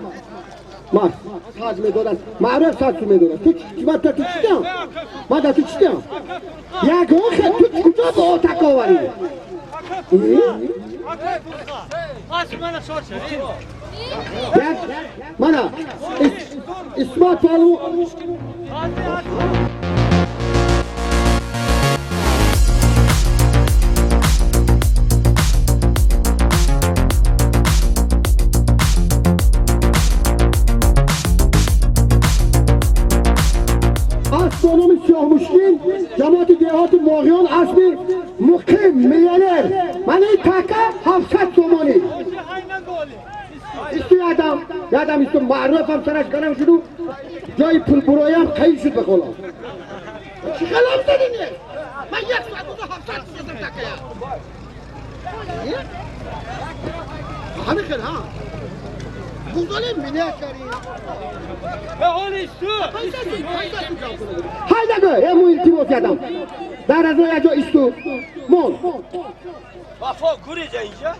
Мас, сад медорад. Маъруф 100 сум медорад. Ту чӣ, ман ту чӣ дам? Ман ту чӣ дам? Ягон хел ту куҷо ба отак оварӣ? Мана Исмат палвон. Асп бо номи Сиёҳмушкин, ҷамоати деҳоти Моғиён, асби муқим миллионер. Мана ин така 700 сомонӣ. Исту ядам, ядам исту, маъруфам сараш гарам шуду, ҷои пулбуроям қаил шуд ба қолам. Чӣ қалам задӣ нест? Ман як соат буда 700 сум такая. Ҳамин хел, ҳа. Гузали минат кари. Ҳайда гӯ, э му илтимос ядам. Дар аз як ҷо исту. Мон. Вафо гуреза инҷа?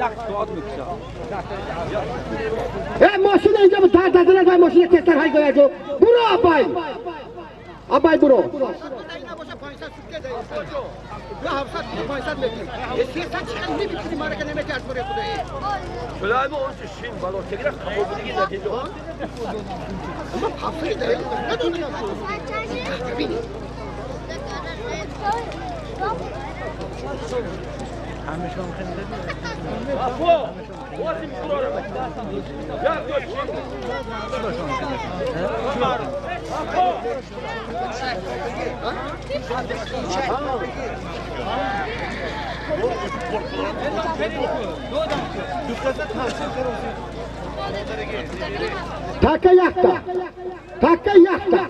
Як соат мекушад. Э, мошина инҷа буд, дар дазанад вай мошина тезтар ҳай гӯ як ҷо. Буро, абай. Абай буро. Набоша 500 сутка дар я 700 500 метр. 300 чӣ хел мебикунӣ марака намети аз бораи худои. Сулаймон он шин бало тегра қабул будиги надидо. Ама ҳафтаи дар надонам. Бибини. Вафо, واسم قراره як ҷо шин. Така якта. Така якта.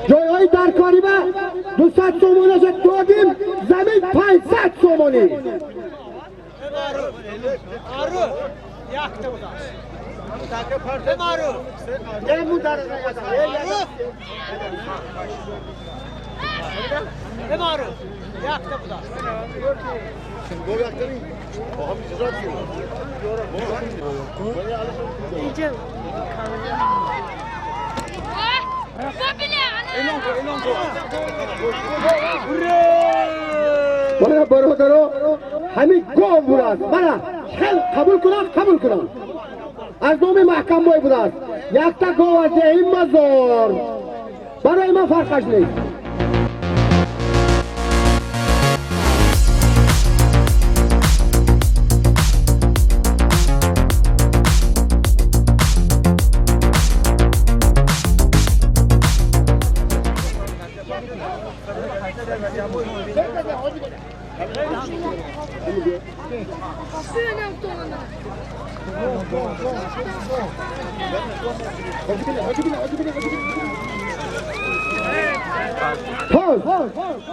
Ҷойҳои даркорӣ ба 200 сомонаша додим, замин 500 сомонӣ. Мана бародаро, ҳамин гов будааст. Мана хел қабул кунам, қабул кунам. Аз номи маҳкамбой будааст. Якта гов аз ин мазор. Барои ман фарқаш нест.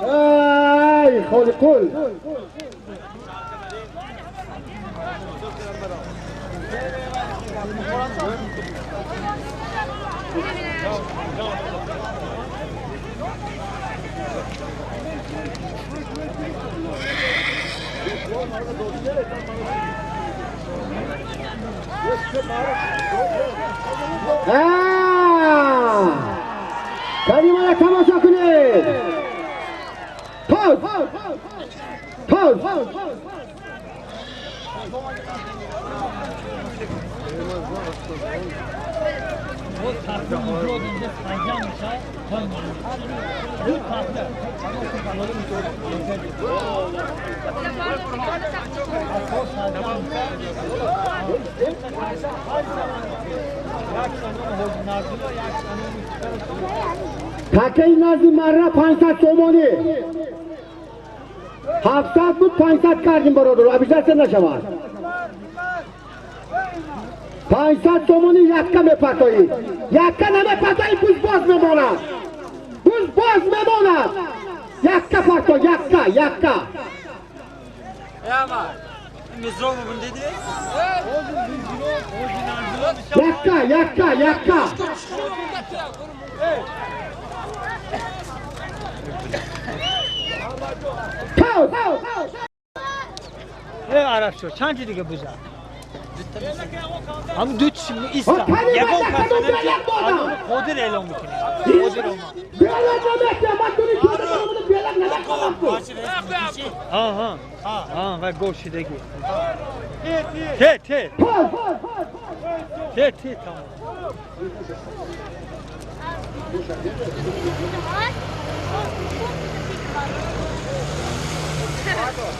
Ай, холиқул. Калимара тамошо кунед. Тоз! Тоз! Такаи назди марра 500 сомонӣ. 700 буд, 500 кардим, бародар, обижаться нашавад. 500 сомонӣ якка мепартоӣ. Якка намепартоӣ, буз боз мемонад. Буз боз мемонад. Якка парто, якка, якка. Якка, якка, якка. عرب شد چند دیگه بزن هم دو چی ایستا یکم قادر اعلام میکنه قادر اومد ها ها و گوش دیگه ته ته ته ته تمام.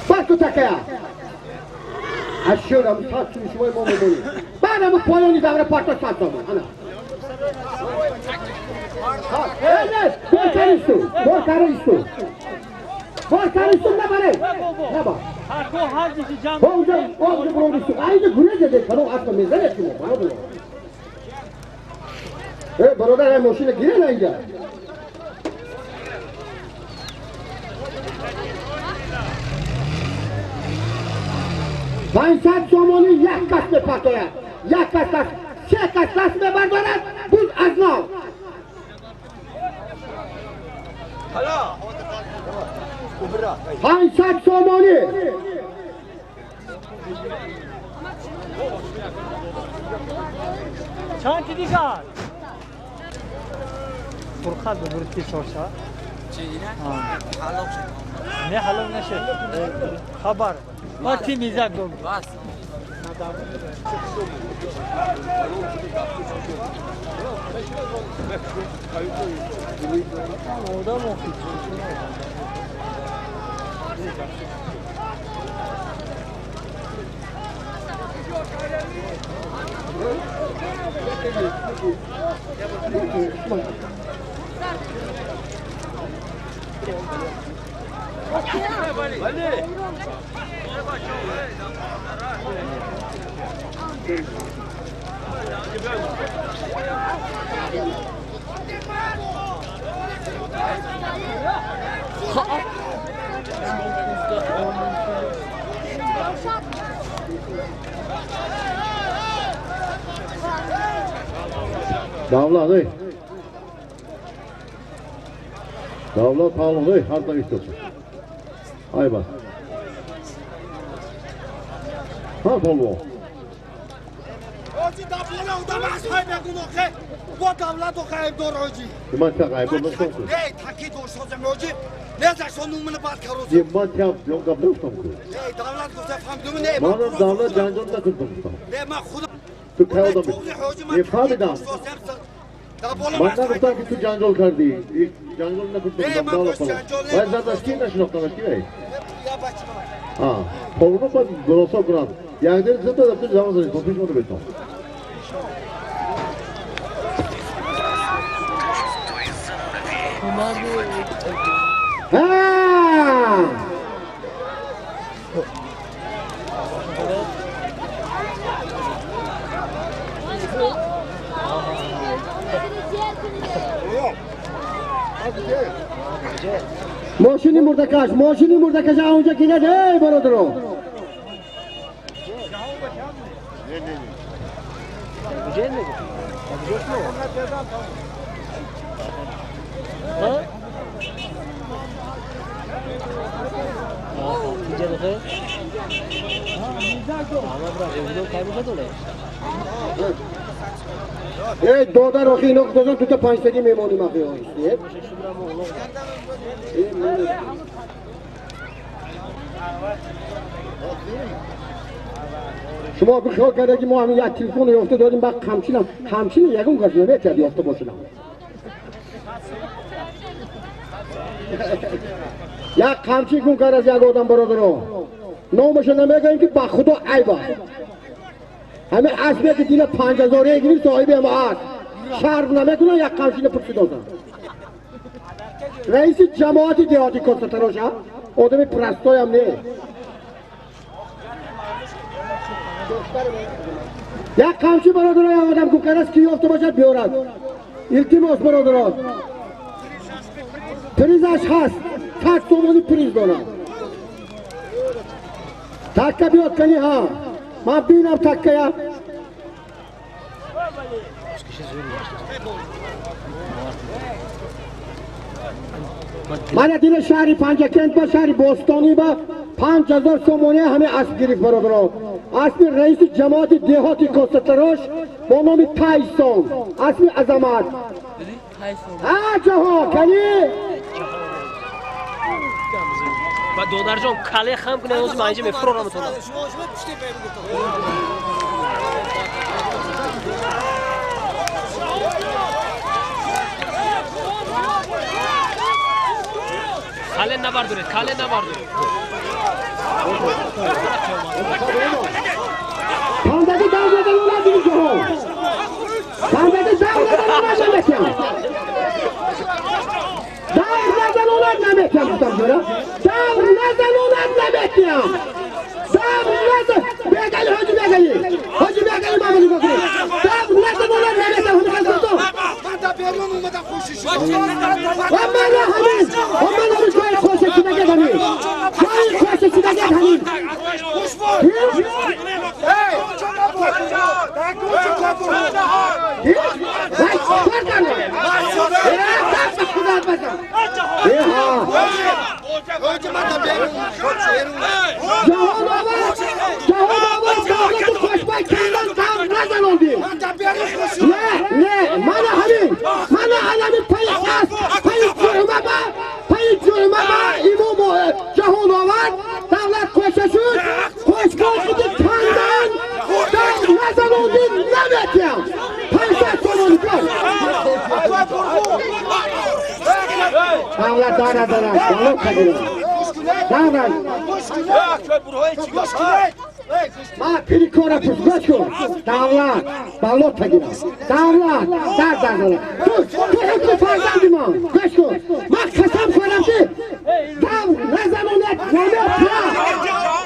Барку такая. Ашурам сад шумои мо мемонем. Баъдам поёни давра парто 100 сомон. Ана. Бор каристу, бор каристу. Бор каристу набаре. Наба. Бо унҷа бурондисту. Айда гурезеде кадом асба мезанед шумо. Бародар. Э, бародар, ай мошина гире на инҷа. 500 сомонӣ як кас мепартояд, як кас даст, се кас даст мебардорад, буз аз нав. 500 сомонӣ. Чанд дигар? Фурқат бубурд ки чорша? Не ҳалол нашуд. Хабар. Вақти мизак дод. Давлат, ey. Давлат Павлов, ey, hardan istiyorsun? Ay bak. Ҳа полвон. Ҳоҷи давлат одам аз ҳай бегун охе. Бо давлат охе айбдор ҳоҷи. Ман та айбдор нестам ку. Не, таки дошозам ҳоҷи. Не зашон нумини бад карозам. Не, ман тя ён гап нагуфтам ку. Не, давлат гуфта фаҳмидум не. Манам давлат ҷанҷол накунтам гуфтам. Не, ман худам. Ту кай одами? Не фаҳмидам. Ман нагуфтам ки ту ҷанҷол кардӣ. Ҷанҷол накунтам давлат. Вай задаш ки нашинохтамаш ки вай? А, полвоно бояд гулосо кунанд. Якдил зуда дафтар замон занед, то пеш моно бетон. Мошини мурдакаш, мошини мурдакаш онҷа гирад, эй бародаро. Эй додар охи ино додам тута панҷтаги мемоним ахи оҳисти. Шумо бихиёл карда ки мо ҳамин як телефон ёфта додем, баъд қамчинам қамчини ягон кас наметиҳад ёфта бошадам. Як қамчин гум кард аз як одам бародаро. Номаша намегӯем ки ба худо айб аст. Ҳамин аспе ки дина 5000 гирифт соҳиби ҳама аст. Шарм намекунад як қамчина пурсидозам. Раиси ҷамоати деҳоти Костатароша одами простоям не. Як қамчи бародаро як одам гум кард аст ки ёфта бошад биёрад. Илтимос бародарон. Призаш ҳаст. 100 сомонӣ приз дорад. Такка биёд кани ҳа. Ман бинам таккая. Мана дила шаҳри Панҷакент ба шаҳри Бостонӣ ба 5000 сомонӣ ҳамин асп гирифт бародарон. Аспи раиси ҷамоати деҳоти Костатарош бо номи Тайсон. Аспи азамат. А ҷаҳон кани? Ба додарҷон кале хам кунед, ҳозир ман инҷа мефурорам тона. Кале набардоред, кале набардоред. Пандаги давлата надиги ҷаҳон. Пандаги давлата наметиҳам. Давр назанонад наметиҳам гуфтам ҷора. Давр назанонад наметиҳам. Давр назан бегали ҳоҷи бегали. Ҳоҷи бегали ман нигоҳ кунед. Давр назанонад наметиҳам ҳамин қадр гуфтам. Ман дар берун омадам хушиш. Ва мана ҳамин. Ва ман ҳамин ҷои хошашидагӣ ҳамин. Ҷои хошашидагӣ ҳамин. Не, не, мана ҳамин, мана ҳамин пай аст, пай ҷурма ба, пай ҷурма ба имом ҷаҳон овард, давлат қоша шуд, қошқошиди кандан, давр назанонди наметиҳам. 500 сомонӣ кор. Давлат дара дара, давлат қадира. Давлат. Ма пири кора пурсгош кун. Давлат, балот тагирам. Давлат, дар дардара. Ту, ту ҳукми фарзанди ман. Гӯш кун. Ман қасам хӯрам ки давр назанонад наметиҳам.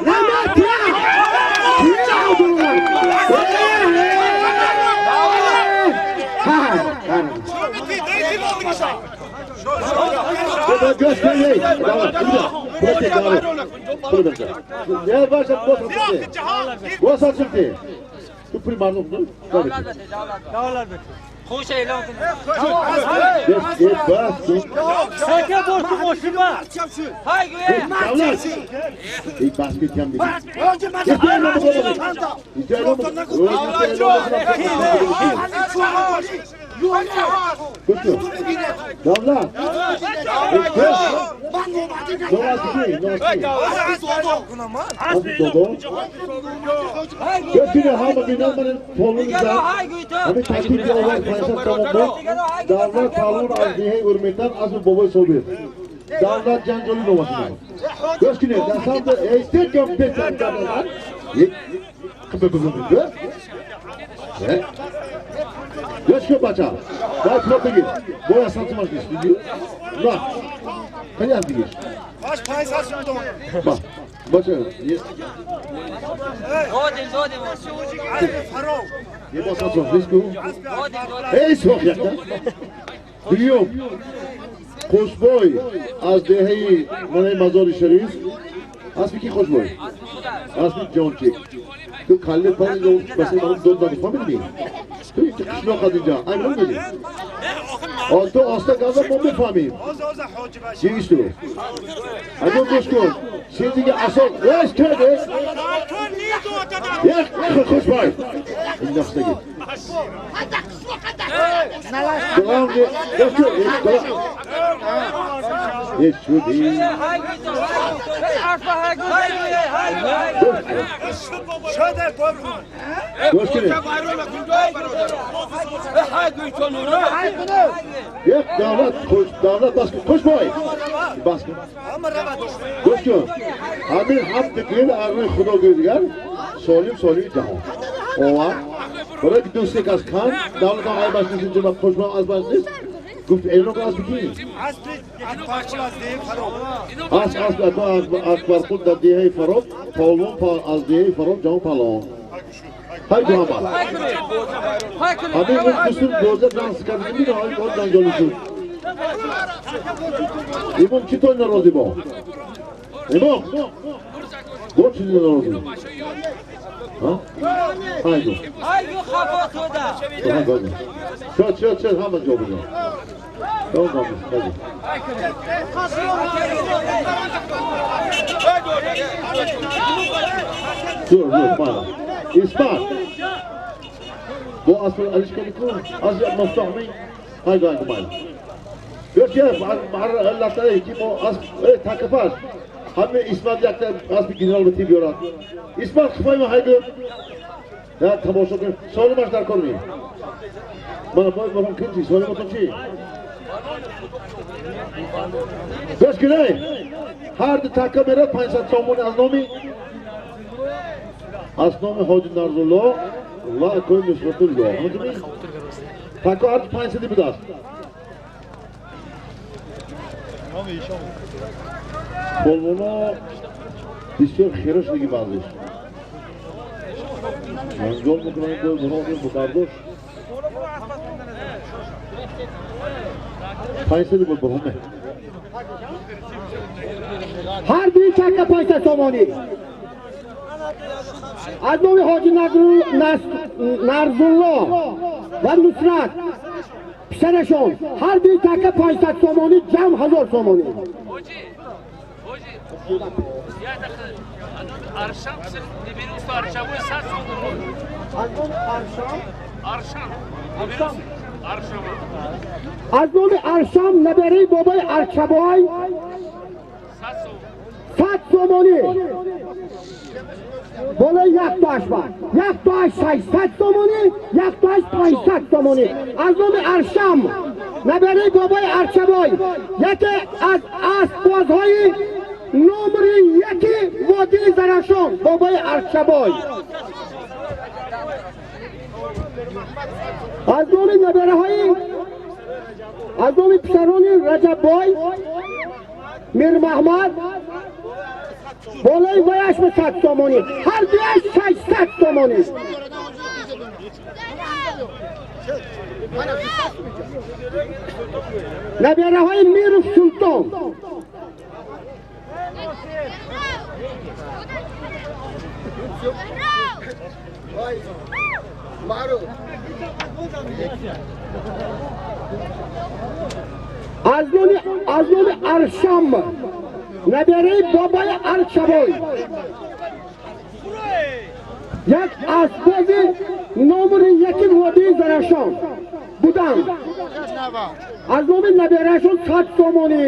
Наметиҳам. خوش اعلام کنید. بس سکه بار تو ماشین با. های گویه. این بس که کم دیگه. دولت. دولت پالون از دیه ارمیتان از بابای صوبیر دولت جنجالی نوماسی گوش کنید دستان ایسته کم پیتن کردن یک کبه بزنید گوش کن بچه باید پلو بگیر باید اصلا تو ماش نیست دیگه نه خیلی از دیگه بچه یه باز اصلا نیست که ای سوخ یکتا دیوم خوشبوی از دهه من مزار شریف اسمی کی خوشبوی؟ اسمی جانچی تو کله پانی رو بس من دو دادی فهمیدی؟ تو این قشلاق اینجا این رو میدی؟ آن تو آستا گازا ما میفهمیم چیست تو؟ اگه گوش کن چیزی که اصلا اش کرده یک خوشبوی این نفس نگید یک دولت خوش دولت بس خوش بای بس گوش کن همین هم دکل اروی خدا گویدگر سالم سالم جهان آوار برای دوستی که از کان دولت هم ای باش نیست اینجا خوش از باش نیست گفت ایران از بکی از اکبر خود در دیه فراب پالون از دیه فراب جهان پالون های دو هم همین اون دوستون بازه رنس کردیم میره های اون جنجالی شد امام چی تو ناراضی با امام با چیزی ناراضی ها های دو شد شد شد همه جا بودم تمام خیلی دور دور مالا اسمع بو اصل الاشكال يكون ازيد مفتوح مي هاي قاعد مالا گوش مع الله تعالی که ما از تاکفاش همه اسماعیل یک از گنرال بتی بیارد اسماعیل خفای ما های نه تماشا کن سوال ماش در کار می من باید برام کنی سوال ما تو چی گوش کنی هر دو تاکا میره 500 سومون از نام حاجی نرزالله و اکوی نصرت الله همونطور تاکا هر 500 بود است پولمونا بسیار خیرش دیگه بعضیش منجال میکنن گل برام برداشت 500 بود برامه هر دوی چک 500 سومانی از نام حاجی نرزالله و نصرت پسرشون هر دوی تکه 500 سومانی جمع 1000 سومانی. از نام ارشام نبری بابای ارچبای 100 سومانی بالای یک تاش بر یک تاش 600 سومانی یک تاش 500 سومانی. از نام ارشام نبری بابای ارچبای یکی از اسبازهای نمره یکی وادی زرشان بابای ارچبای. از نام نبره های از نام پسران رجب بای میر محمد بالای ویش به 100 سومانی هر دویش 600 سومانی. نبیره های میر سلطان Аз номи Аршам, набераи бобои Арчабой, як асбоби номери яки водии Зарафшон буданд. Аз номи набераашон 100 сомонӣ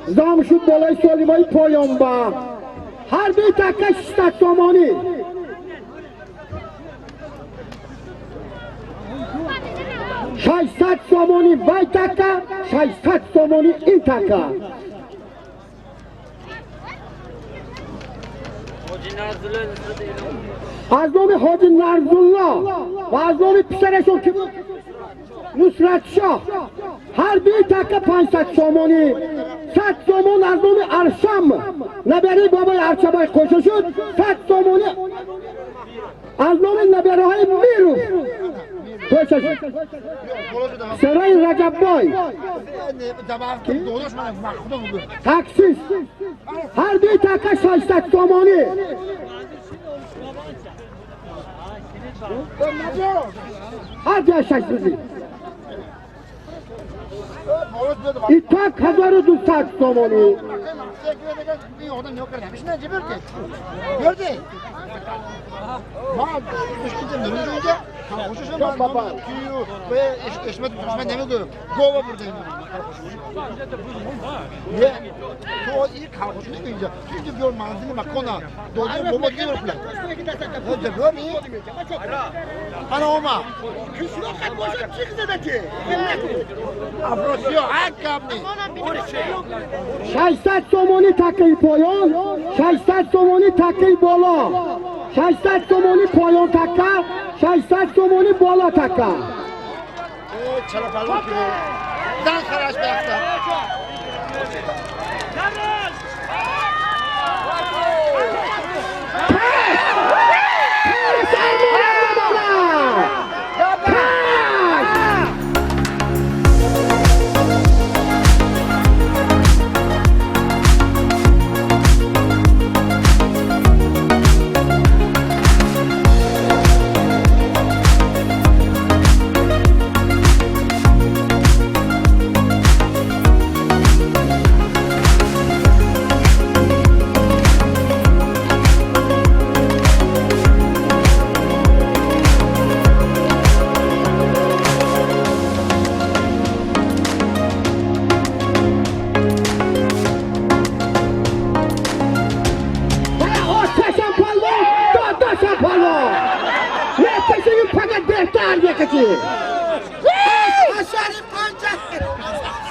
зам шуд болои солимои поёнба. Ҳар дуи такка 600 сомонӣ. 600 сомонӣ вай такка, 600 сомонӣ ин такка. Аз номи ҳоҷи Нарзулло ва аз номи писарашон ки буд, Нусратшоҳ, ҳар дуи такка 500 сомонӣ. 100 сомон аз номи Аршам, набераи бобои Арчабой қӯша шуд. 100 сомонӣ аз номи набераҳои Миров қӯша шуд. Сарои Раҷаббой таксист, ҳар дуи такка 600 сомонӣ. Ҳар дуя 600. Итак 1200 сомонӣ. 600 сомонӣ таккаи поён, 600 сомонӣ таккаи боло, 600 сомонӣ поён такка, 600 сомонӣ боло такка.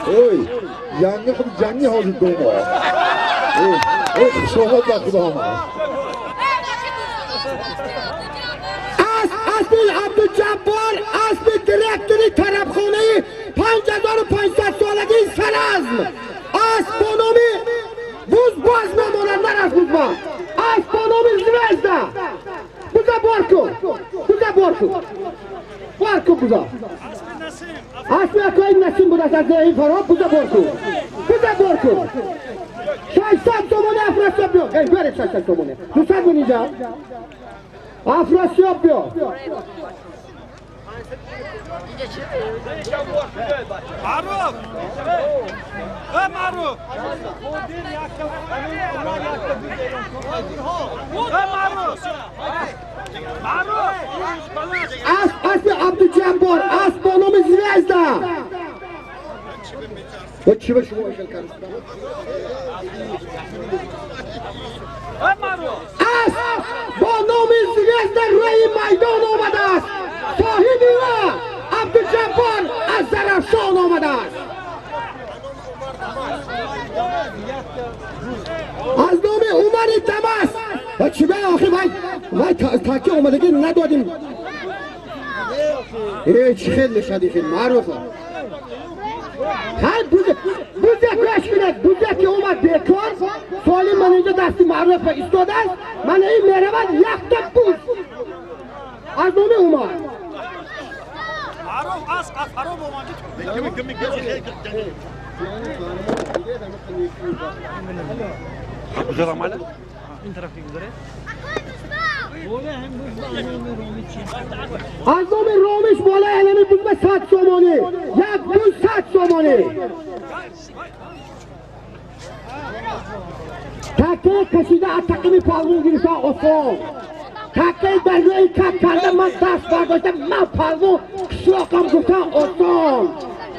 Ой, янги худ ҷанги ҳозир домо. Ой, хушомад ба худо омад. Аспи Абдуҷаббор, аспи директори тарабхонаи 5500 солагии Саразм. Асп бо номи Бузбоз мемонад, нар аз Бузбоз. Асп бо номи Звезда. Буза бор кун, буза бор кун, бор кун буза. Аспи акои Насим будааст аз деҳаи Фарҳод. Буза бор кун, буза бор кун. 600 сомонӣ Афросиёб биё. Эй, биёред 600 сомонӣ. 200 мин инҷа. Афросиёб биё. Маъруф! Э, Маъруф! Э, Маъруф! Маъруф! Аспи Абдуҷаббор, асп бо номи Звезда. Чӣ ба шумо хел кард? Асп бо номи Звезда рӯи майдон омадааст. Соҳиби ӯ Абдуҷаббор аз Зарафшон омадааст. Аз номи Умари Дамас. Чӣ ба охи вай таки омадагӣ надодим. Э, чӣ хел мешади хел маъруфа. Ҳар буза кӯш кунад, буза ки омад бекор, солим ман инҷо дасти маъруфа истодааст, мана ин меравад якта буз. Аз номи Умар. Маъруф аз Фароб омад. Ин тараф ки гузаред? Аз номи Ромиш болои анами буз ба 100 сомонӣ. Як буз 100 сомонӣ. Таке кашида аз тақими палвон гирифта осон. Таке дар рӯи как карда ман даст бардоштам, ман палвон қишлоқам гуфта осон.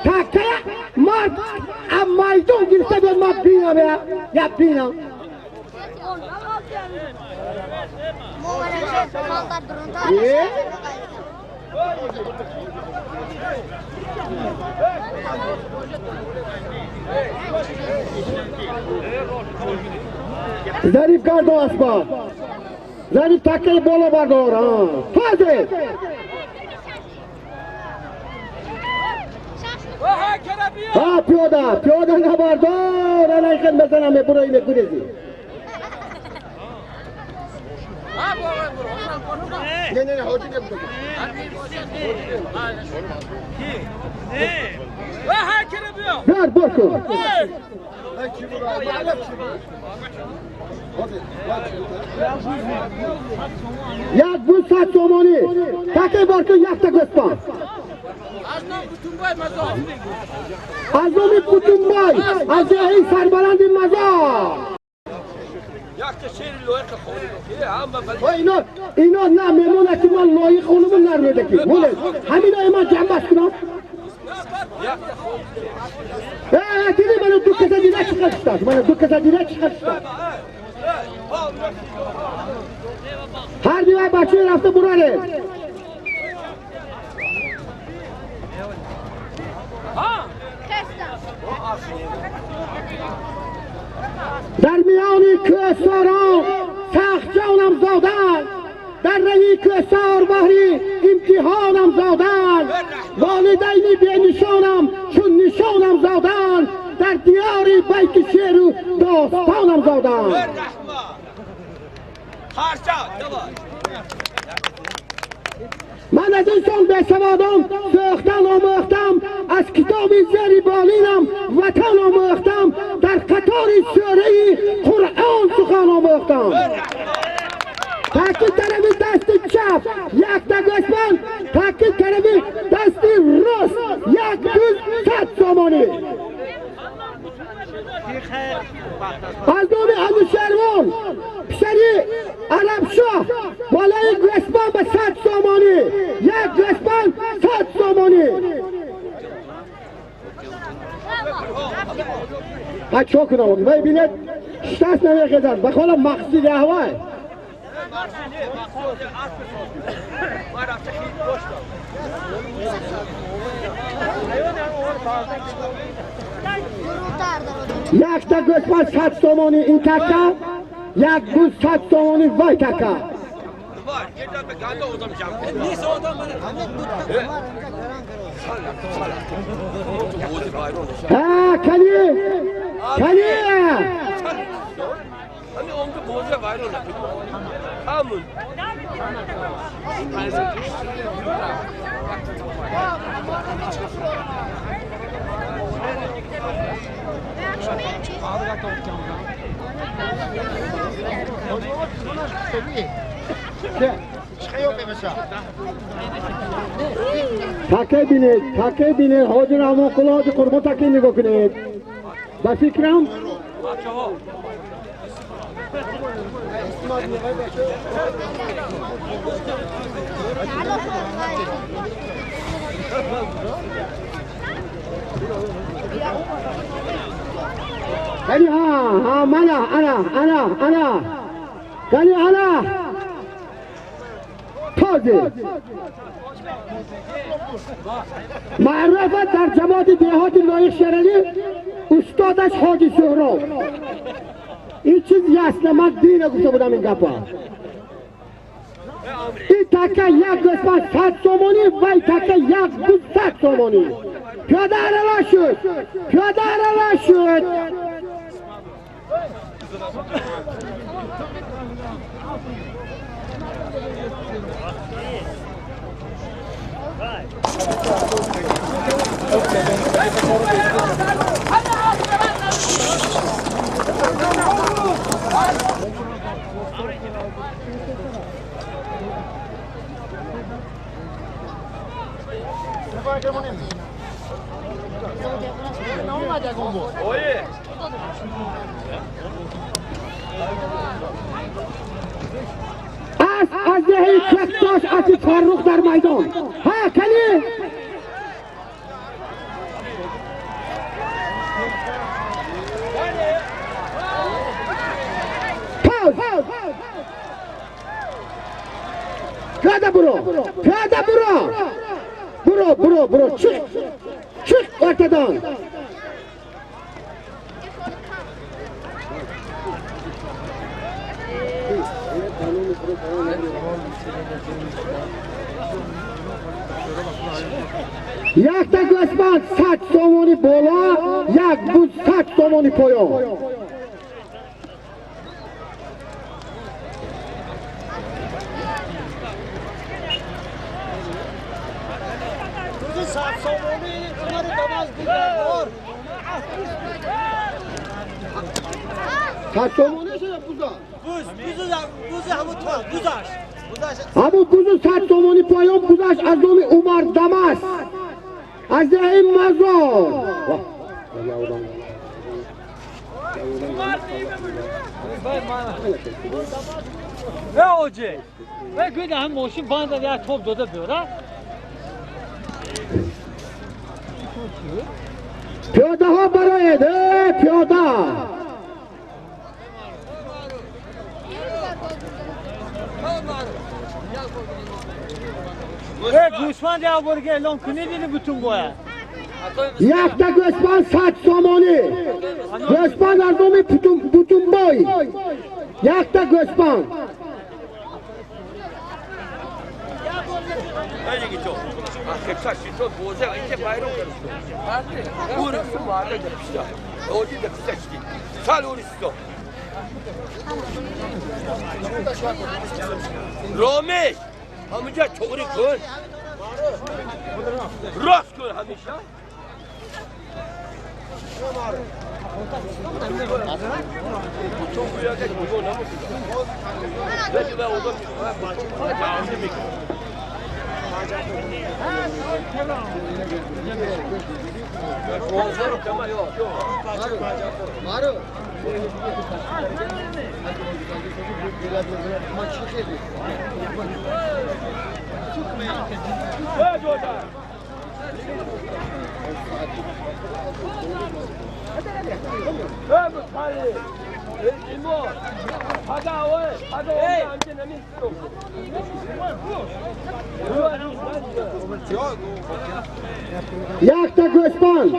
Таке мард аз майдон гирифта биёд, ман бинам, я бинам. Зариф гардон аспа. Зариф такаи боло бардор. Фазил. Ҳа пиёда, пиёда набардор. Ана ихел мезанам, мебурои мегурези. Не, не, не, ҳоҷи небуд. Биёр, бор кун. Як буз 100 сомонӣ. Такаи бор кун, якта гӯспанд. Аз номи Бутунбай, аз деҳаи сарбаланди Мазор. Ино на мемонад ки ман лоиқ хонуму нарӯдаки. Молед, ҳаминои ман ҷамъбаст кунам. Диди мана ду каса дида чӣ қадр шудааст. Мана ду каса дида чӣ қадр шудааст. Ҳар дивай бачаи рафта бураред. Дар миёни кӯҳсорон сахтҷонам зодан, дар раҳи кӯҳсор баҳри имтиҳонам зодан, волидайни бенишонам чун нишонам зодан, дар диёри байти шеъру достонам зодан. Ман аз инсон бесаводон сӯхтан омӯхтам, аз китоби зери болинам ватан омӯхтам, дар қатори сураи Қуръон сухан омӯхтам. Таки тарафи дасти чап якта гӯсфанд, таки тарафи дасти рост як буз 100 сомонӣ. Аз номи Анушервон писари Арабшоҳ болои гӯсфанд ба 100 сомонӣ, як гӯсфанд 100 сомонӣ. Ҳа чо кунам? Вай бинед, шитаст намехезад, ба хола мақсуди аҳвай. Якта гӯсфанд 100 сомонӣ ин така, як буз 100 сомонӣ вай така. Ҳа, кани, кани. Таке бинед, таке бинед, ҳоҷи Раҳмонқулло, ҳоҷи Қурбон таке нигоҳ кунед. Ба фикрам кани ҳа ҳа мана ана ана ана кани ана този маъруфат дар ҷамоати деҳоти Лоиқ Шералӣ, устодаш ҳоҷи Суҳроб. Ин чиз ясна, ман дина гуфта будам ин гапа. Ин така як гӯсфанд 100 сомонӣ, вай така як буз 100 сомонӣ. Пиёда арала шуд, пиёда арала шуд. از دهی کفتاش از فرخ در میدان ها کلی پاوز پیاده برو پیاده برو برو برو برو çık çık ortadan. Якта гӯсфанд 100 сомонӣ боло, як буз 100 сомонӣ поён. Kaç somoni şöyle buza? Buz, buzu hamı to, buzaş. Hamı buzu 100 somoni poyon, buzaş az nomi Umar Damas. Az این mazor. Ne hoca? Ve gün hem moşin bana da ya top doda diyor ha. Piyade ha barayed, piyade. گوسفند یا برگه اعلام کنید اینو بتون باید یک تا گوسفند 100 سامانی گوسفند از نام بتون بای یک تا گوسفند رامش همونجا چغری کن راست کن همیشه یک تا گوسفند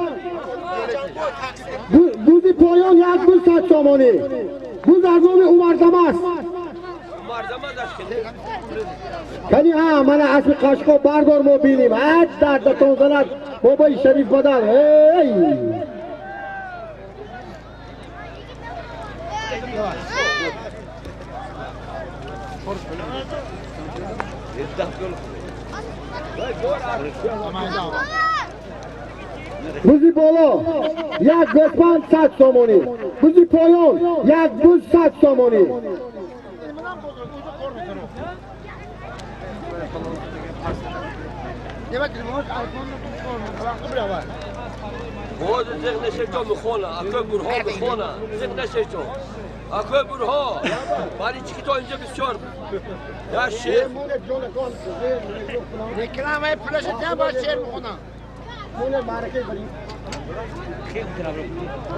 بوزی پایان یک بوز 100 سامانی بوز از نام عمر دماس کلی ها من اسب قشقا بردار ما بینیم هر دردتون زند بابای شریف بدن هی بوزی بالا یک گوسفند 100 سامانی بوزی پایان یک بوز 100 سامانی باز زغ نشه تو میخونه اکو برها میخونه زغ نشه تو اکو برها ولی چی تو اینجا بسیار یا شیر رکلام پلش تا با شیر میخونه مونه معرکه بری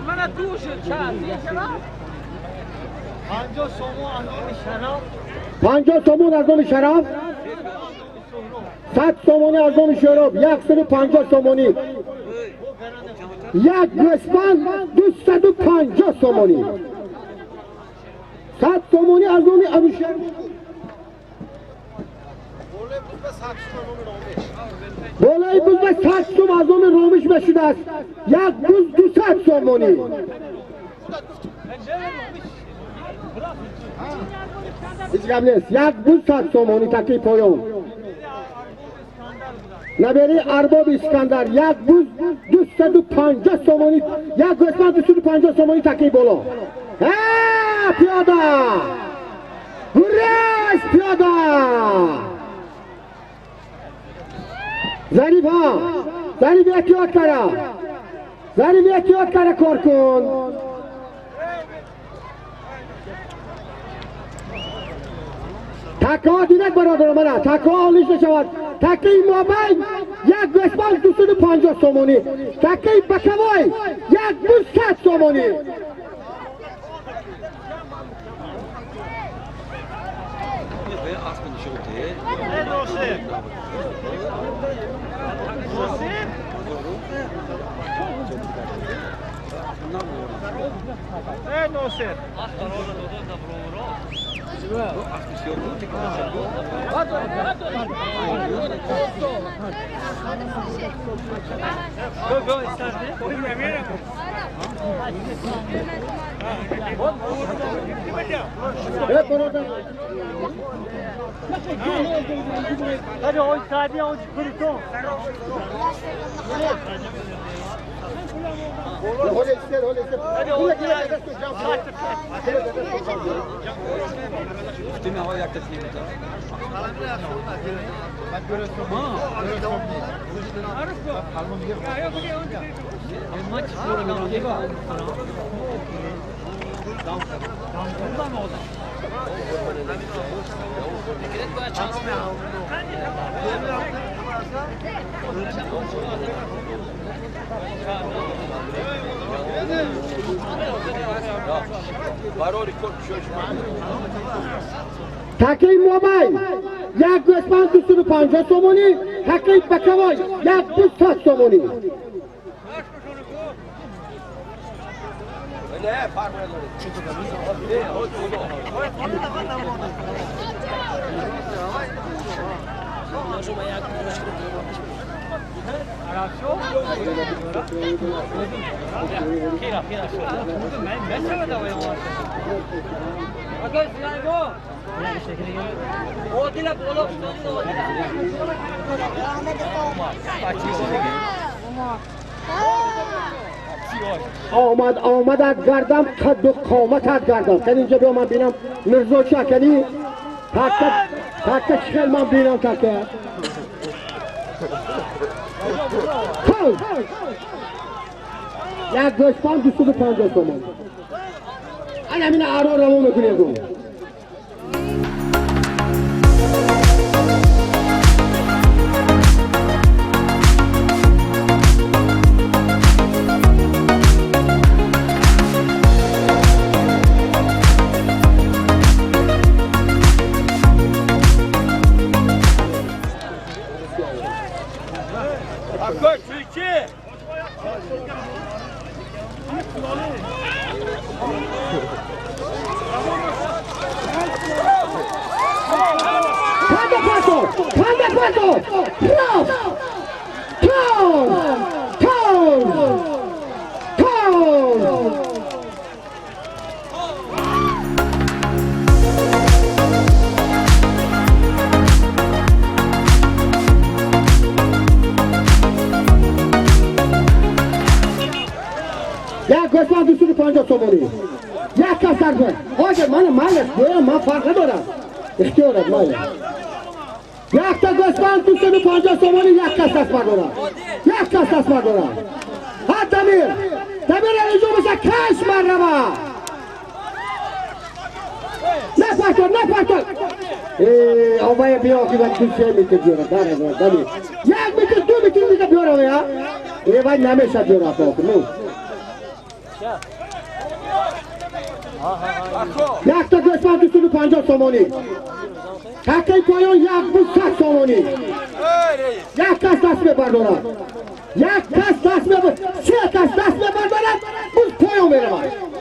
من دوش چند 50 سومون از نام شراب 50 سومون از نام شراب 100 سومونی از نام شراب 150 سومونی یک گوسفند 250 سومونی 100 سومونی از نام ابوشهر بالای بوز به 100 سوم از نام رومش بشده است یک بوز 200 سومونی هیچ غم نیست یک بوز 100 سومونی تکی پایان نبری ارباب اسکندر یک بوز 250 سومونی یک گوسفند 250 سومونی تکی بالا پیاده گرز پیاده ظریف ها ظریف احتیاط کرا ظریف احتیاط کرا کار کن تکه ها دیدک برادر من تکه ها آلیش نشود تکه مابین یک گوسفند 250 سومانی تکه بکوای 100 سومانی تکه موبایل یک گوسفند 250 سومانی تکه بکوای 100 سومانی آمد آمدت گردم قد و قامتت گردم کن اینجا بیا من بینم مرزا چه کنی تکه تکه چخل من بینم تکه یک گوسفند 250 تومان همین ارا رو میکنیم. یک گوسفند 250 تومانی یک کس در حاجر من مالش گویم من فرق ندارم اختیارت مالش یک تا گوسفند 250 تومانی یک کس دست بردارم یک کس دست بردارم ها دمیر دمیر اینجا بشه کش مرمه نپرتون نپرتون ای آوای بیا که باید 2 متر بیارم در دمیر 1 متر 2 متر دیگه بیارم یا ای باید نمیشه بیارم آخه یک تا گوسفند 250 تومانی تکه پایان 100 تومانی یک کس دست میبردارد یک کس دست میبردارد سه کس دست میبردارد باز پایان میرود.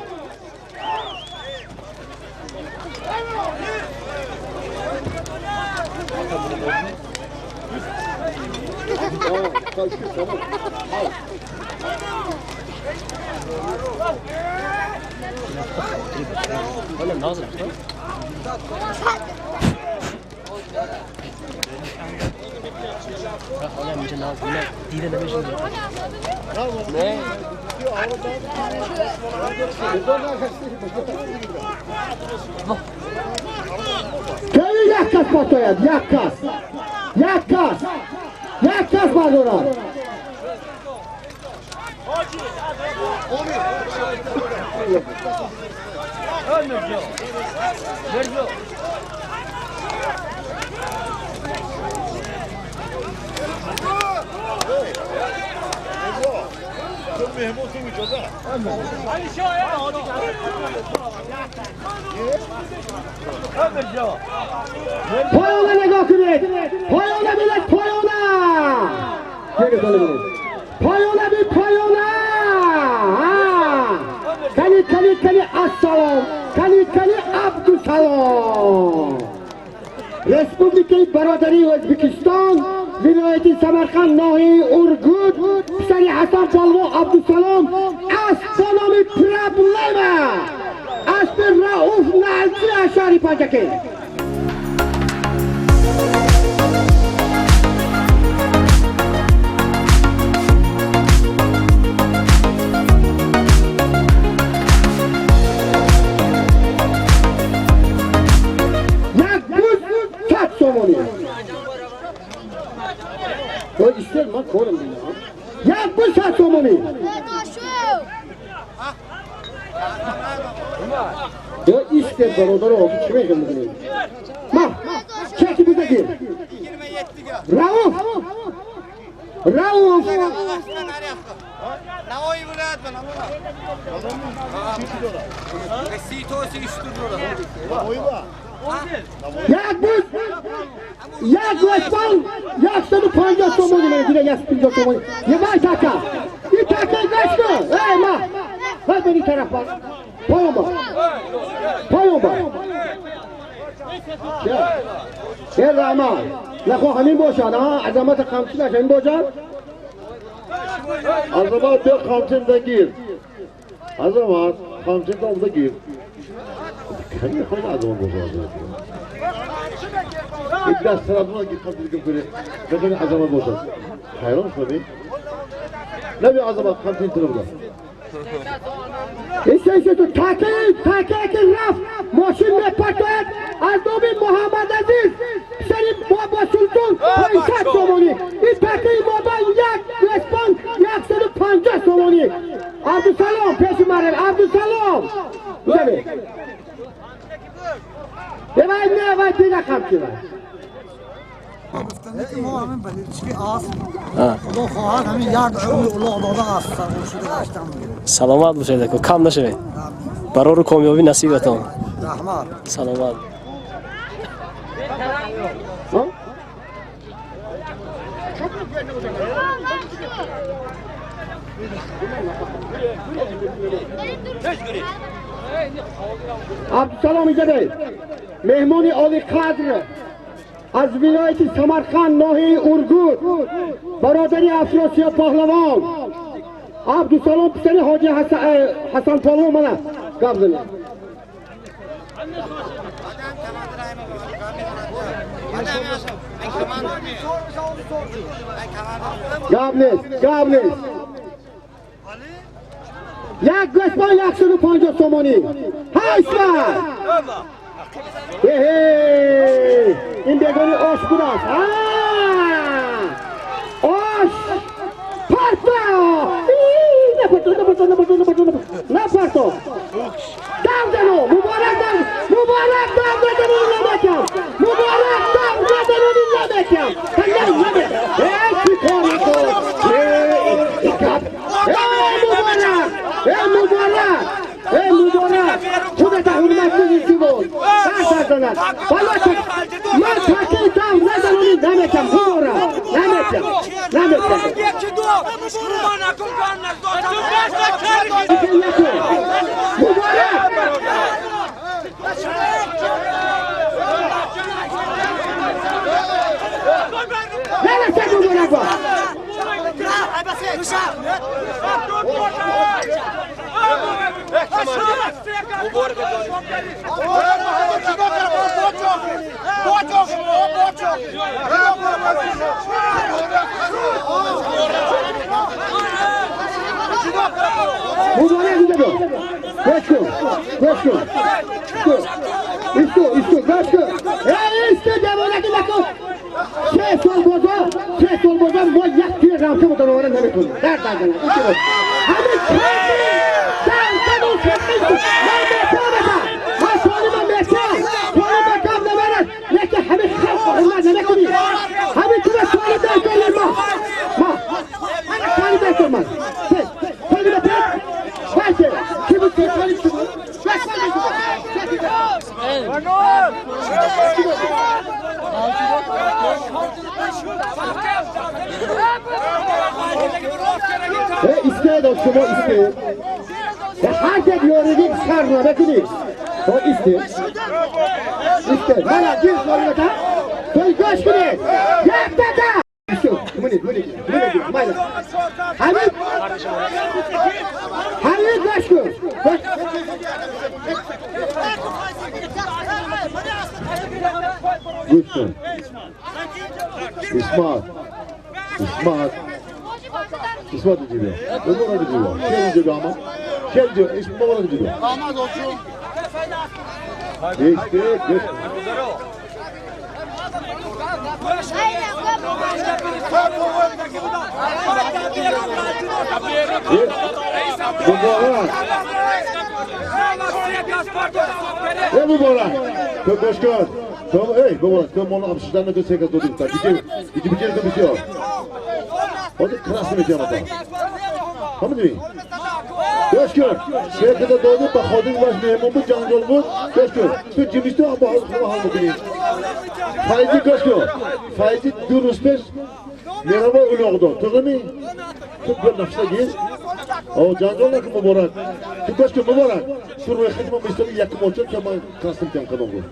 یک کس پاتاید یک کس یک کس یک کس بردار ندارد. پایانه نگاه کنید، پایانه بینید، پایانه پایانه بی پایانه. کلی کلی کلی السلام، کلی کلی عبدالسلام. رسپوبلیکه برادری ازبکستان، ولایت سمرقند، ناحیه ارگوت، پسر حسن پهلوان عبدالسلام اسب با نام پرابلمه، اسب رؤوف نعلچی از شهر پنجکه. من کارم دیدم یک بو 100 سومانی. یا ایست برادر آقا چی میگم میگم ما چکی بزنی رؤوف رؤوف یک بوز یک گوسفند 150 تومانی من دیگه 150 تومانی. یه وای تاکا این تاکا گوش کن. ای ما وای بری طرف باز پایون با پایون با چه رحمان نخو همین باشد ها. عظمت قمچین همین باشد. عظمت بیا قمچین بگیر. عظمت قمچین دام بگیر. خیلی خیلی عظمت باشد. یک دست طرف گیر قمچین دیگه کنه بزن عظمت باشد. حیران شدی؟ نبی عظمت قمچین طرف دار. ایسه تو تاکه تاکه که رفت ماشین میپرتاید از نام محمد عزیز سری بابا سلطان 500 تومانی. این تاکه بابا یک گوسفند 150 تومانی. عبدالسلام پیش مریم عبدالسلام ببین ببین نه وای دیگه قمچی وای. گفتند که ما همین بلوچی آس خدا خواهد همین یک عمر اولاد داده است شده گشتم. سلامت باشید کم نشوید. برار کامیابی نصیبتان. رحمت. سلامت. عبدالسلام ایجاده مهمان عالی قدر از ولایت سمرقند ناحیه ارگوت، برادری افراسیاب پهلوان عبدالسلام پسر حاجی حسن پهلوان من قبض گاب نیست گاب نیست. یک گوسفند 150 تومانی. 8 این بیگانی آش بود است. آش پرتا نپرتو نپرتو نپرتو نپرتو نپرتو دم مبارک دم مبارک دم ندنو نمیکم مبارک دم ندنو نمیکم نمیکم ای چی کار کن ای مبارک ای مبارک ای مبارک خودت حرمت بگیر بود سر زند بالا من تاکه دم ندنو نمیکم مبارک نمیکم نمیکم مبارک نرسد مبارک با مبارک اینجا بیا گوش کن گوش کن ایستو ایستو گوش کن ایستو دیوانگی نکن. 3 سال بازا 3 سال بازا ما یک توی кун. Дард назанад. Ҳамин ман метавонам. Ман солима метавонам. Солима гап намерад. Лекин ҳамин халқ ҳурмат намекунӣ. Ҳамин тура соли дар кунӣ ма. Ма. Соли дар кун ман. Соли дар кун. Баше. Ки буд соли ки буд? Истед, шумо истед. Ҳар як ёригӣ сар намекунӣ. То истед. Истед. Мана гир солимата. Той гӯш кунед. Яктата. Мунид, мунид, мунид, майла. Ҳамин ҳамин гӯш кун. Гӯш кун. Исмат. Исмат. Исмат ҷибе. Муборак ҷибе. Шер ҷибе ама. Шер ҷибе. Исм муборак ҷибе. Истед, гӯш. Муборак. Э муборак. Ту гӯш кун. То эй муборак, ту мола абшидан ту се кас додӣ. Диги бичер ту бисёр. Ҳозир красный мешавам ата. Фаҳмидӣ? Гӯш кун. Се каса додӣ ба ходим ваш меҳмон буд, ҷанҷол буд. Гӯш кун. Ту ҷимисту бо ҳол ҳал мекунӣ. Файзи гӯш кун. Файзи 2 рӯз пеш мераво улоғ дод. Туғрими? Ту бир нафса гир. О ҷанҷол накун муборак. Ту гӯш кун муборак. Ту рӯи хидма мистони якум оча ки ман красный кам кадом гуфт.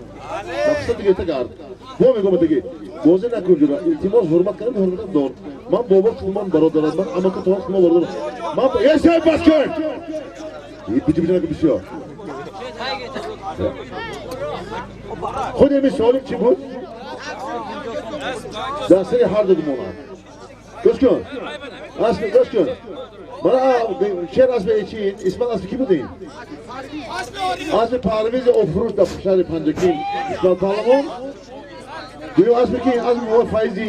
Нафса дига тагард. Бо мегӯм дига. Бозӣ накун ҷура. Илтимос ҳурмат кардам, ҳурматам дор. Ман бобо ман бародарам, ман амака то ман бародарам. Ман эй бас кун. Бити бити накун бисёр. Худ ҳамин саволим чӣ буд? Дар сари ҳар ду монанд. Гӯш кун. Асби гӯш кун. Мана шер асби чӣ? Исмат асби кӣ будин? Асби Парвиз Офруз дар шаҳри Панҷакент. Исмат паҳлавон. Дуюм асби ки? Асби Муборак Файзӣ.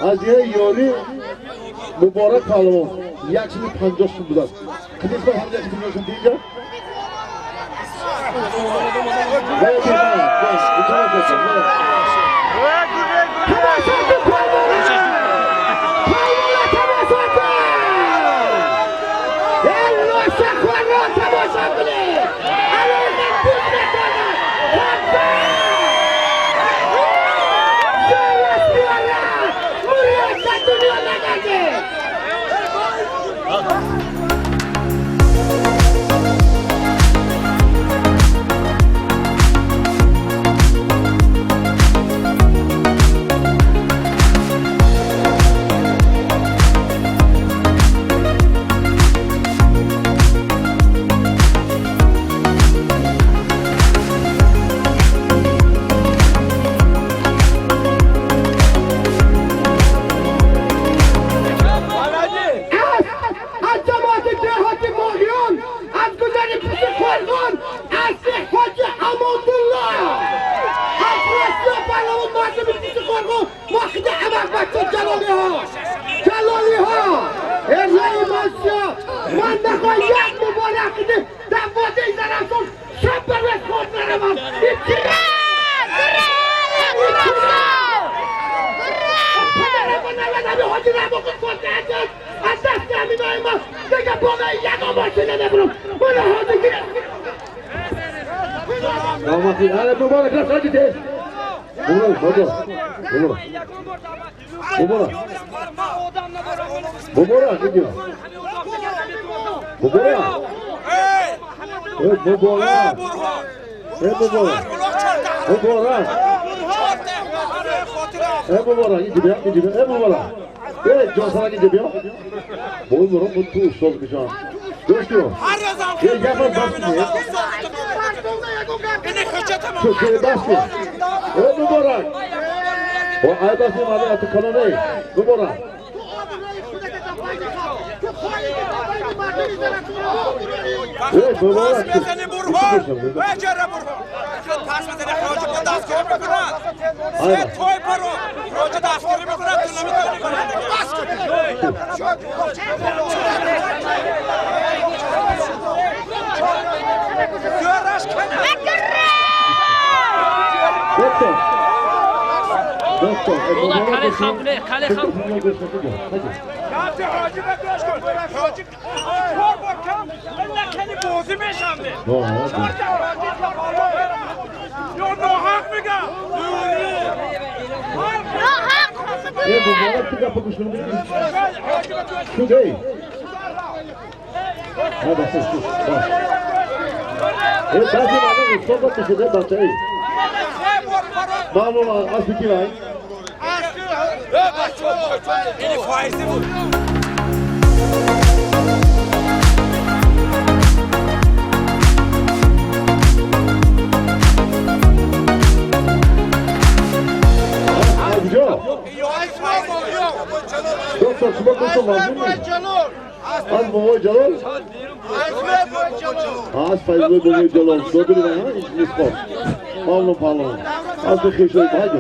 Аз дигари ёрӣ Муборак паҳлавон. 150 сум будааст. Кӣ Исмат ҳам 150 сум дидӣ? Муборак, иди. Муборак. Муборак. Муборак. Муборак. Муборак, иди бия, иди бия. Муборак. Эй, ҷон иди бия. Бой мурам бу ту устоз бишам. Гӯш кун. Эй, гапам бас кун. Ту бас кун. Эй, Муборак. О, ай бас кун, мада ту каноней. Муборак. Эй, Муборак. Доктор. Доктор. کله خم نه کله خم. کمتی حاجی بگوش کن. حاجی چهار بار کم نکنی بازی میشم. چهار تا حاجی یا ناحق میگم. ناحق. یه مبارک تو گپ گوش کنم. کجایی؟ ها بس بس. یه بعضی مردم استاد شده بچه‌ای. معلوم از کی وای؟ این فایزه بود. کجا؟ دکتر شما گفتم واضح نیست. از بابای جلال؟ از فیض بابای جلال. دو بلی من نیست خب. پاولو پاولو. از بخیشوی باید.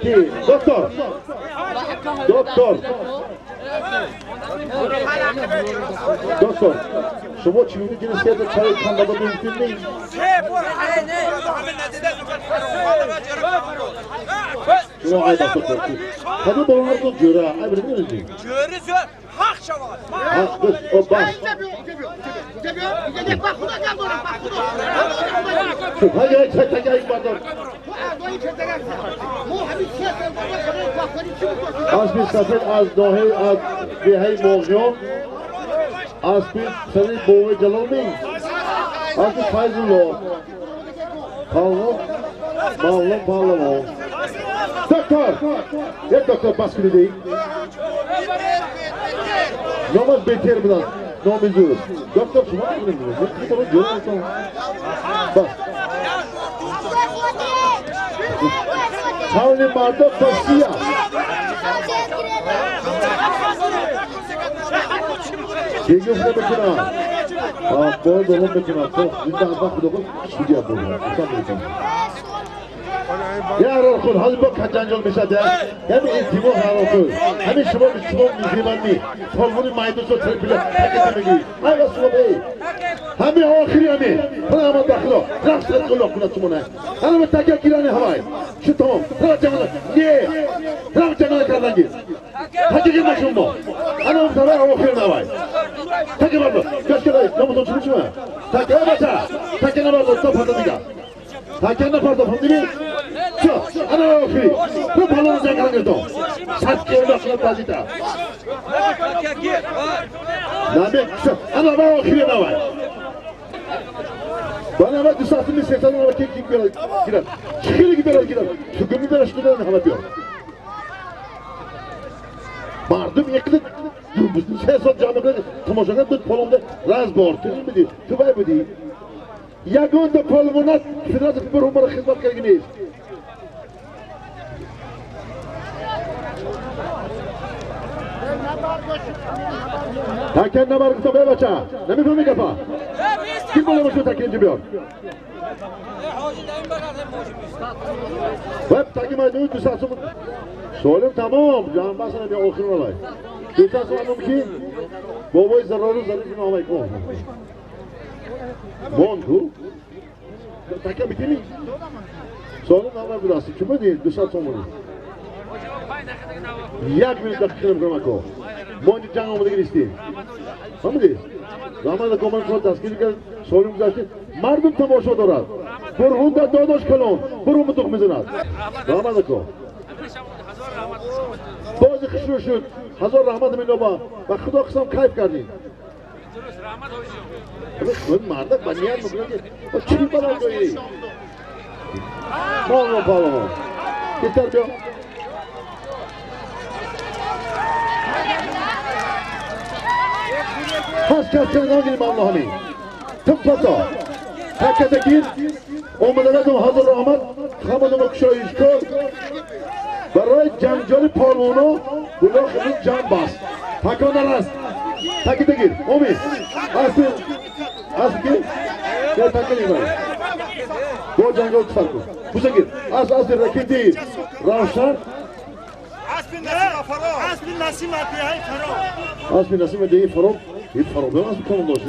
کی؟ دکتر. دکتر. دکتر. شما چی می‌گید که سه تا چای کم بابا می‌تونید؟ شما عیب است خدا با اون تو جوره عیب نمی‌دونی. جوره زور حق شود. حق بس او بس. هاي هاي هاي بردار. اسب سفید از ناحیه از دهه ماغیان اسب سفید بوه جلال نیست. اسب فیض الله پهلوان مولان پهلوان. دکتر یک دکتر بس کنید. نامش بهتر بود نام زور. دکتر شما نمی‌دونید. بس. حال مردم تاکسیه. دیگه نمی‌تونم. باید دوم بکنم. خب زنده از وقت دوم دیگه بودم. اصلا نمی‌تونم. یه هرار خود حالی با جنجال میشه ده. همین التیما هرار خود. همین شما شما میزیمانی. پالمونی مایدوس و ترپیل تکت میگی. ای بس شما بی. همین آخری همین. خدا امان بخدا. رقص کلا کنه شما نه. همین تکیه گیرانه هوای. شو تمام. رقص جنگل. نه. رقص جنگل کردنگی. تکیه مشون با. انا هم آخر نوای. تکیه بردار. گاش کردی. نامتون چی میشه؟ تکیه بچه. تکیه نبردار. تا پرده دیگه. تکیه نپرده فهمیدی؟ چه؟ انا آخری. تو بالون جنگل گرفتم. صد کیلو داخل بازیتا. نمی‌شه. انا با آخری نوای. بالا ما دو ساعت می سه ساعت ما کی کی بیاد گیرد خیلی کی بیاد گیرد تو گمی براش دادن همه بیاد مردم یک سه ساعت جمع کرد تماشا کرد بود پالونده راز بار تو میدی تو باید بودی یگان تا پالونات فدرات برون برای خدمت کردن نیست. تکن نبر گفتم ای بچه نمیفهمی گپا کی بالا باشه تکن اینجا بیار وب تکی مایدوی دو ساعت سوالم تمام جان بس نمی آخر ولای دو ساعت سوالم کی بابای زرارو ظریف نامه کن مون کو تکن میتونی سوالم نامه بود کی بودی دو ساعت سوالم یک minute دقیقه نمیکنم اکو ما اینجا جنگ آماده گرفتیم فهمیدی؟ رحمت کامل شما دستگیری کرد سالم گذشتید مردم تماشا دارد برهون در داداش کلان برهون به تخم میزند رحمت کن بازی خشرو شد هزار رحمت من و خدا قسم کیف کردیم خود مردک با نیت میکنه که چی بلا جایی پالمان پالمان بیتر بیا هست کس کردن گیریم الله همین تم پتا تکت گیر اومدنتون هزار رحمت خمدون کشایش کن برای جنجال پالوانا گناه خیلی جنب بست تکان نرست تکت گیر امید از گیر یا تکت گیر با جنجال تفر کن بوسه گیر از رکیتی روشن Асби Насим деҳаи Фароб. Асби Насим деҳаи Фароб. Ин Фароб асби калон дошт.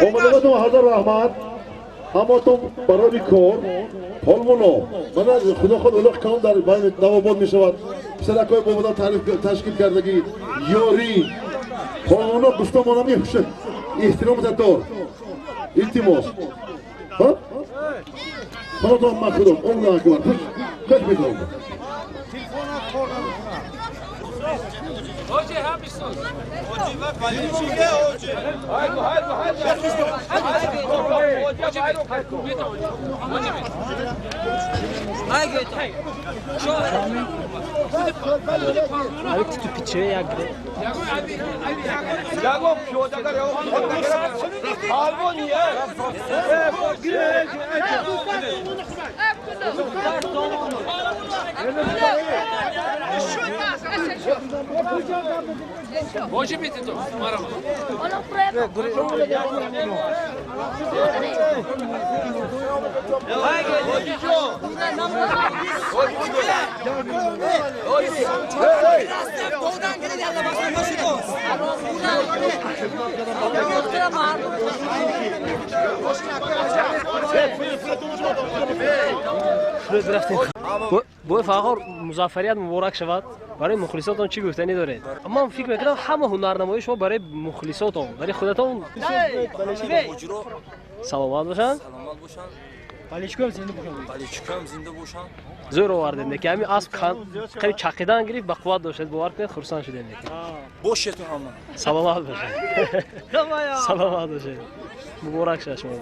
Омадаготон ҳазор раҳмат. Ҳаматон барои кор ҳолмоно. Мана худо худ улуғ калон дар байни Навобод мешавад. Писаракҳои бобода ташкил кардагӣ ёрӣ. Ҳолмоно гуфтамонам эҳтиром дор. Илтимос. Ҳа? Худо ман худо Аллоҳу акбар. Хуш мекунам. Hoca hapishsun. Hoca va balichika hoca. Haydi haydi haydi. Hoca hoca. Haydi. Али ту пиче як гре. Яго пиёдагар яго Албония. Hoca bitti to. Marama. Бо Фахор музаффарият муборак шавад. Барои мухлисотон чӣ гуфтанӣ доред? Ман фикр мекунам ҳама ҳунарнамоии шумо барои мухлисотон, барои худатон. Саломат бошанд. Баличкам зинда бошанд. Баличкам зинда бошанд. Зӯр овардед, неки ҳамин асп қариб чақидан гирифт, ба қувват доштед, бовар кунед, хурсанд шудем неки. Бошед ҳама. Саломат бошед. Саломат бошед. Муборак шавад шумо.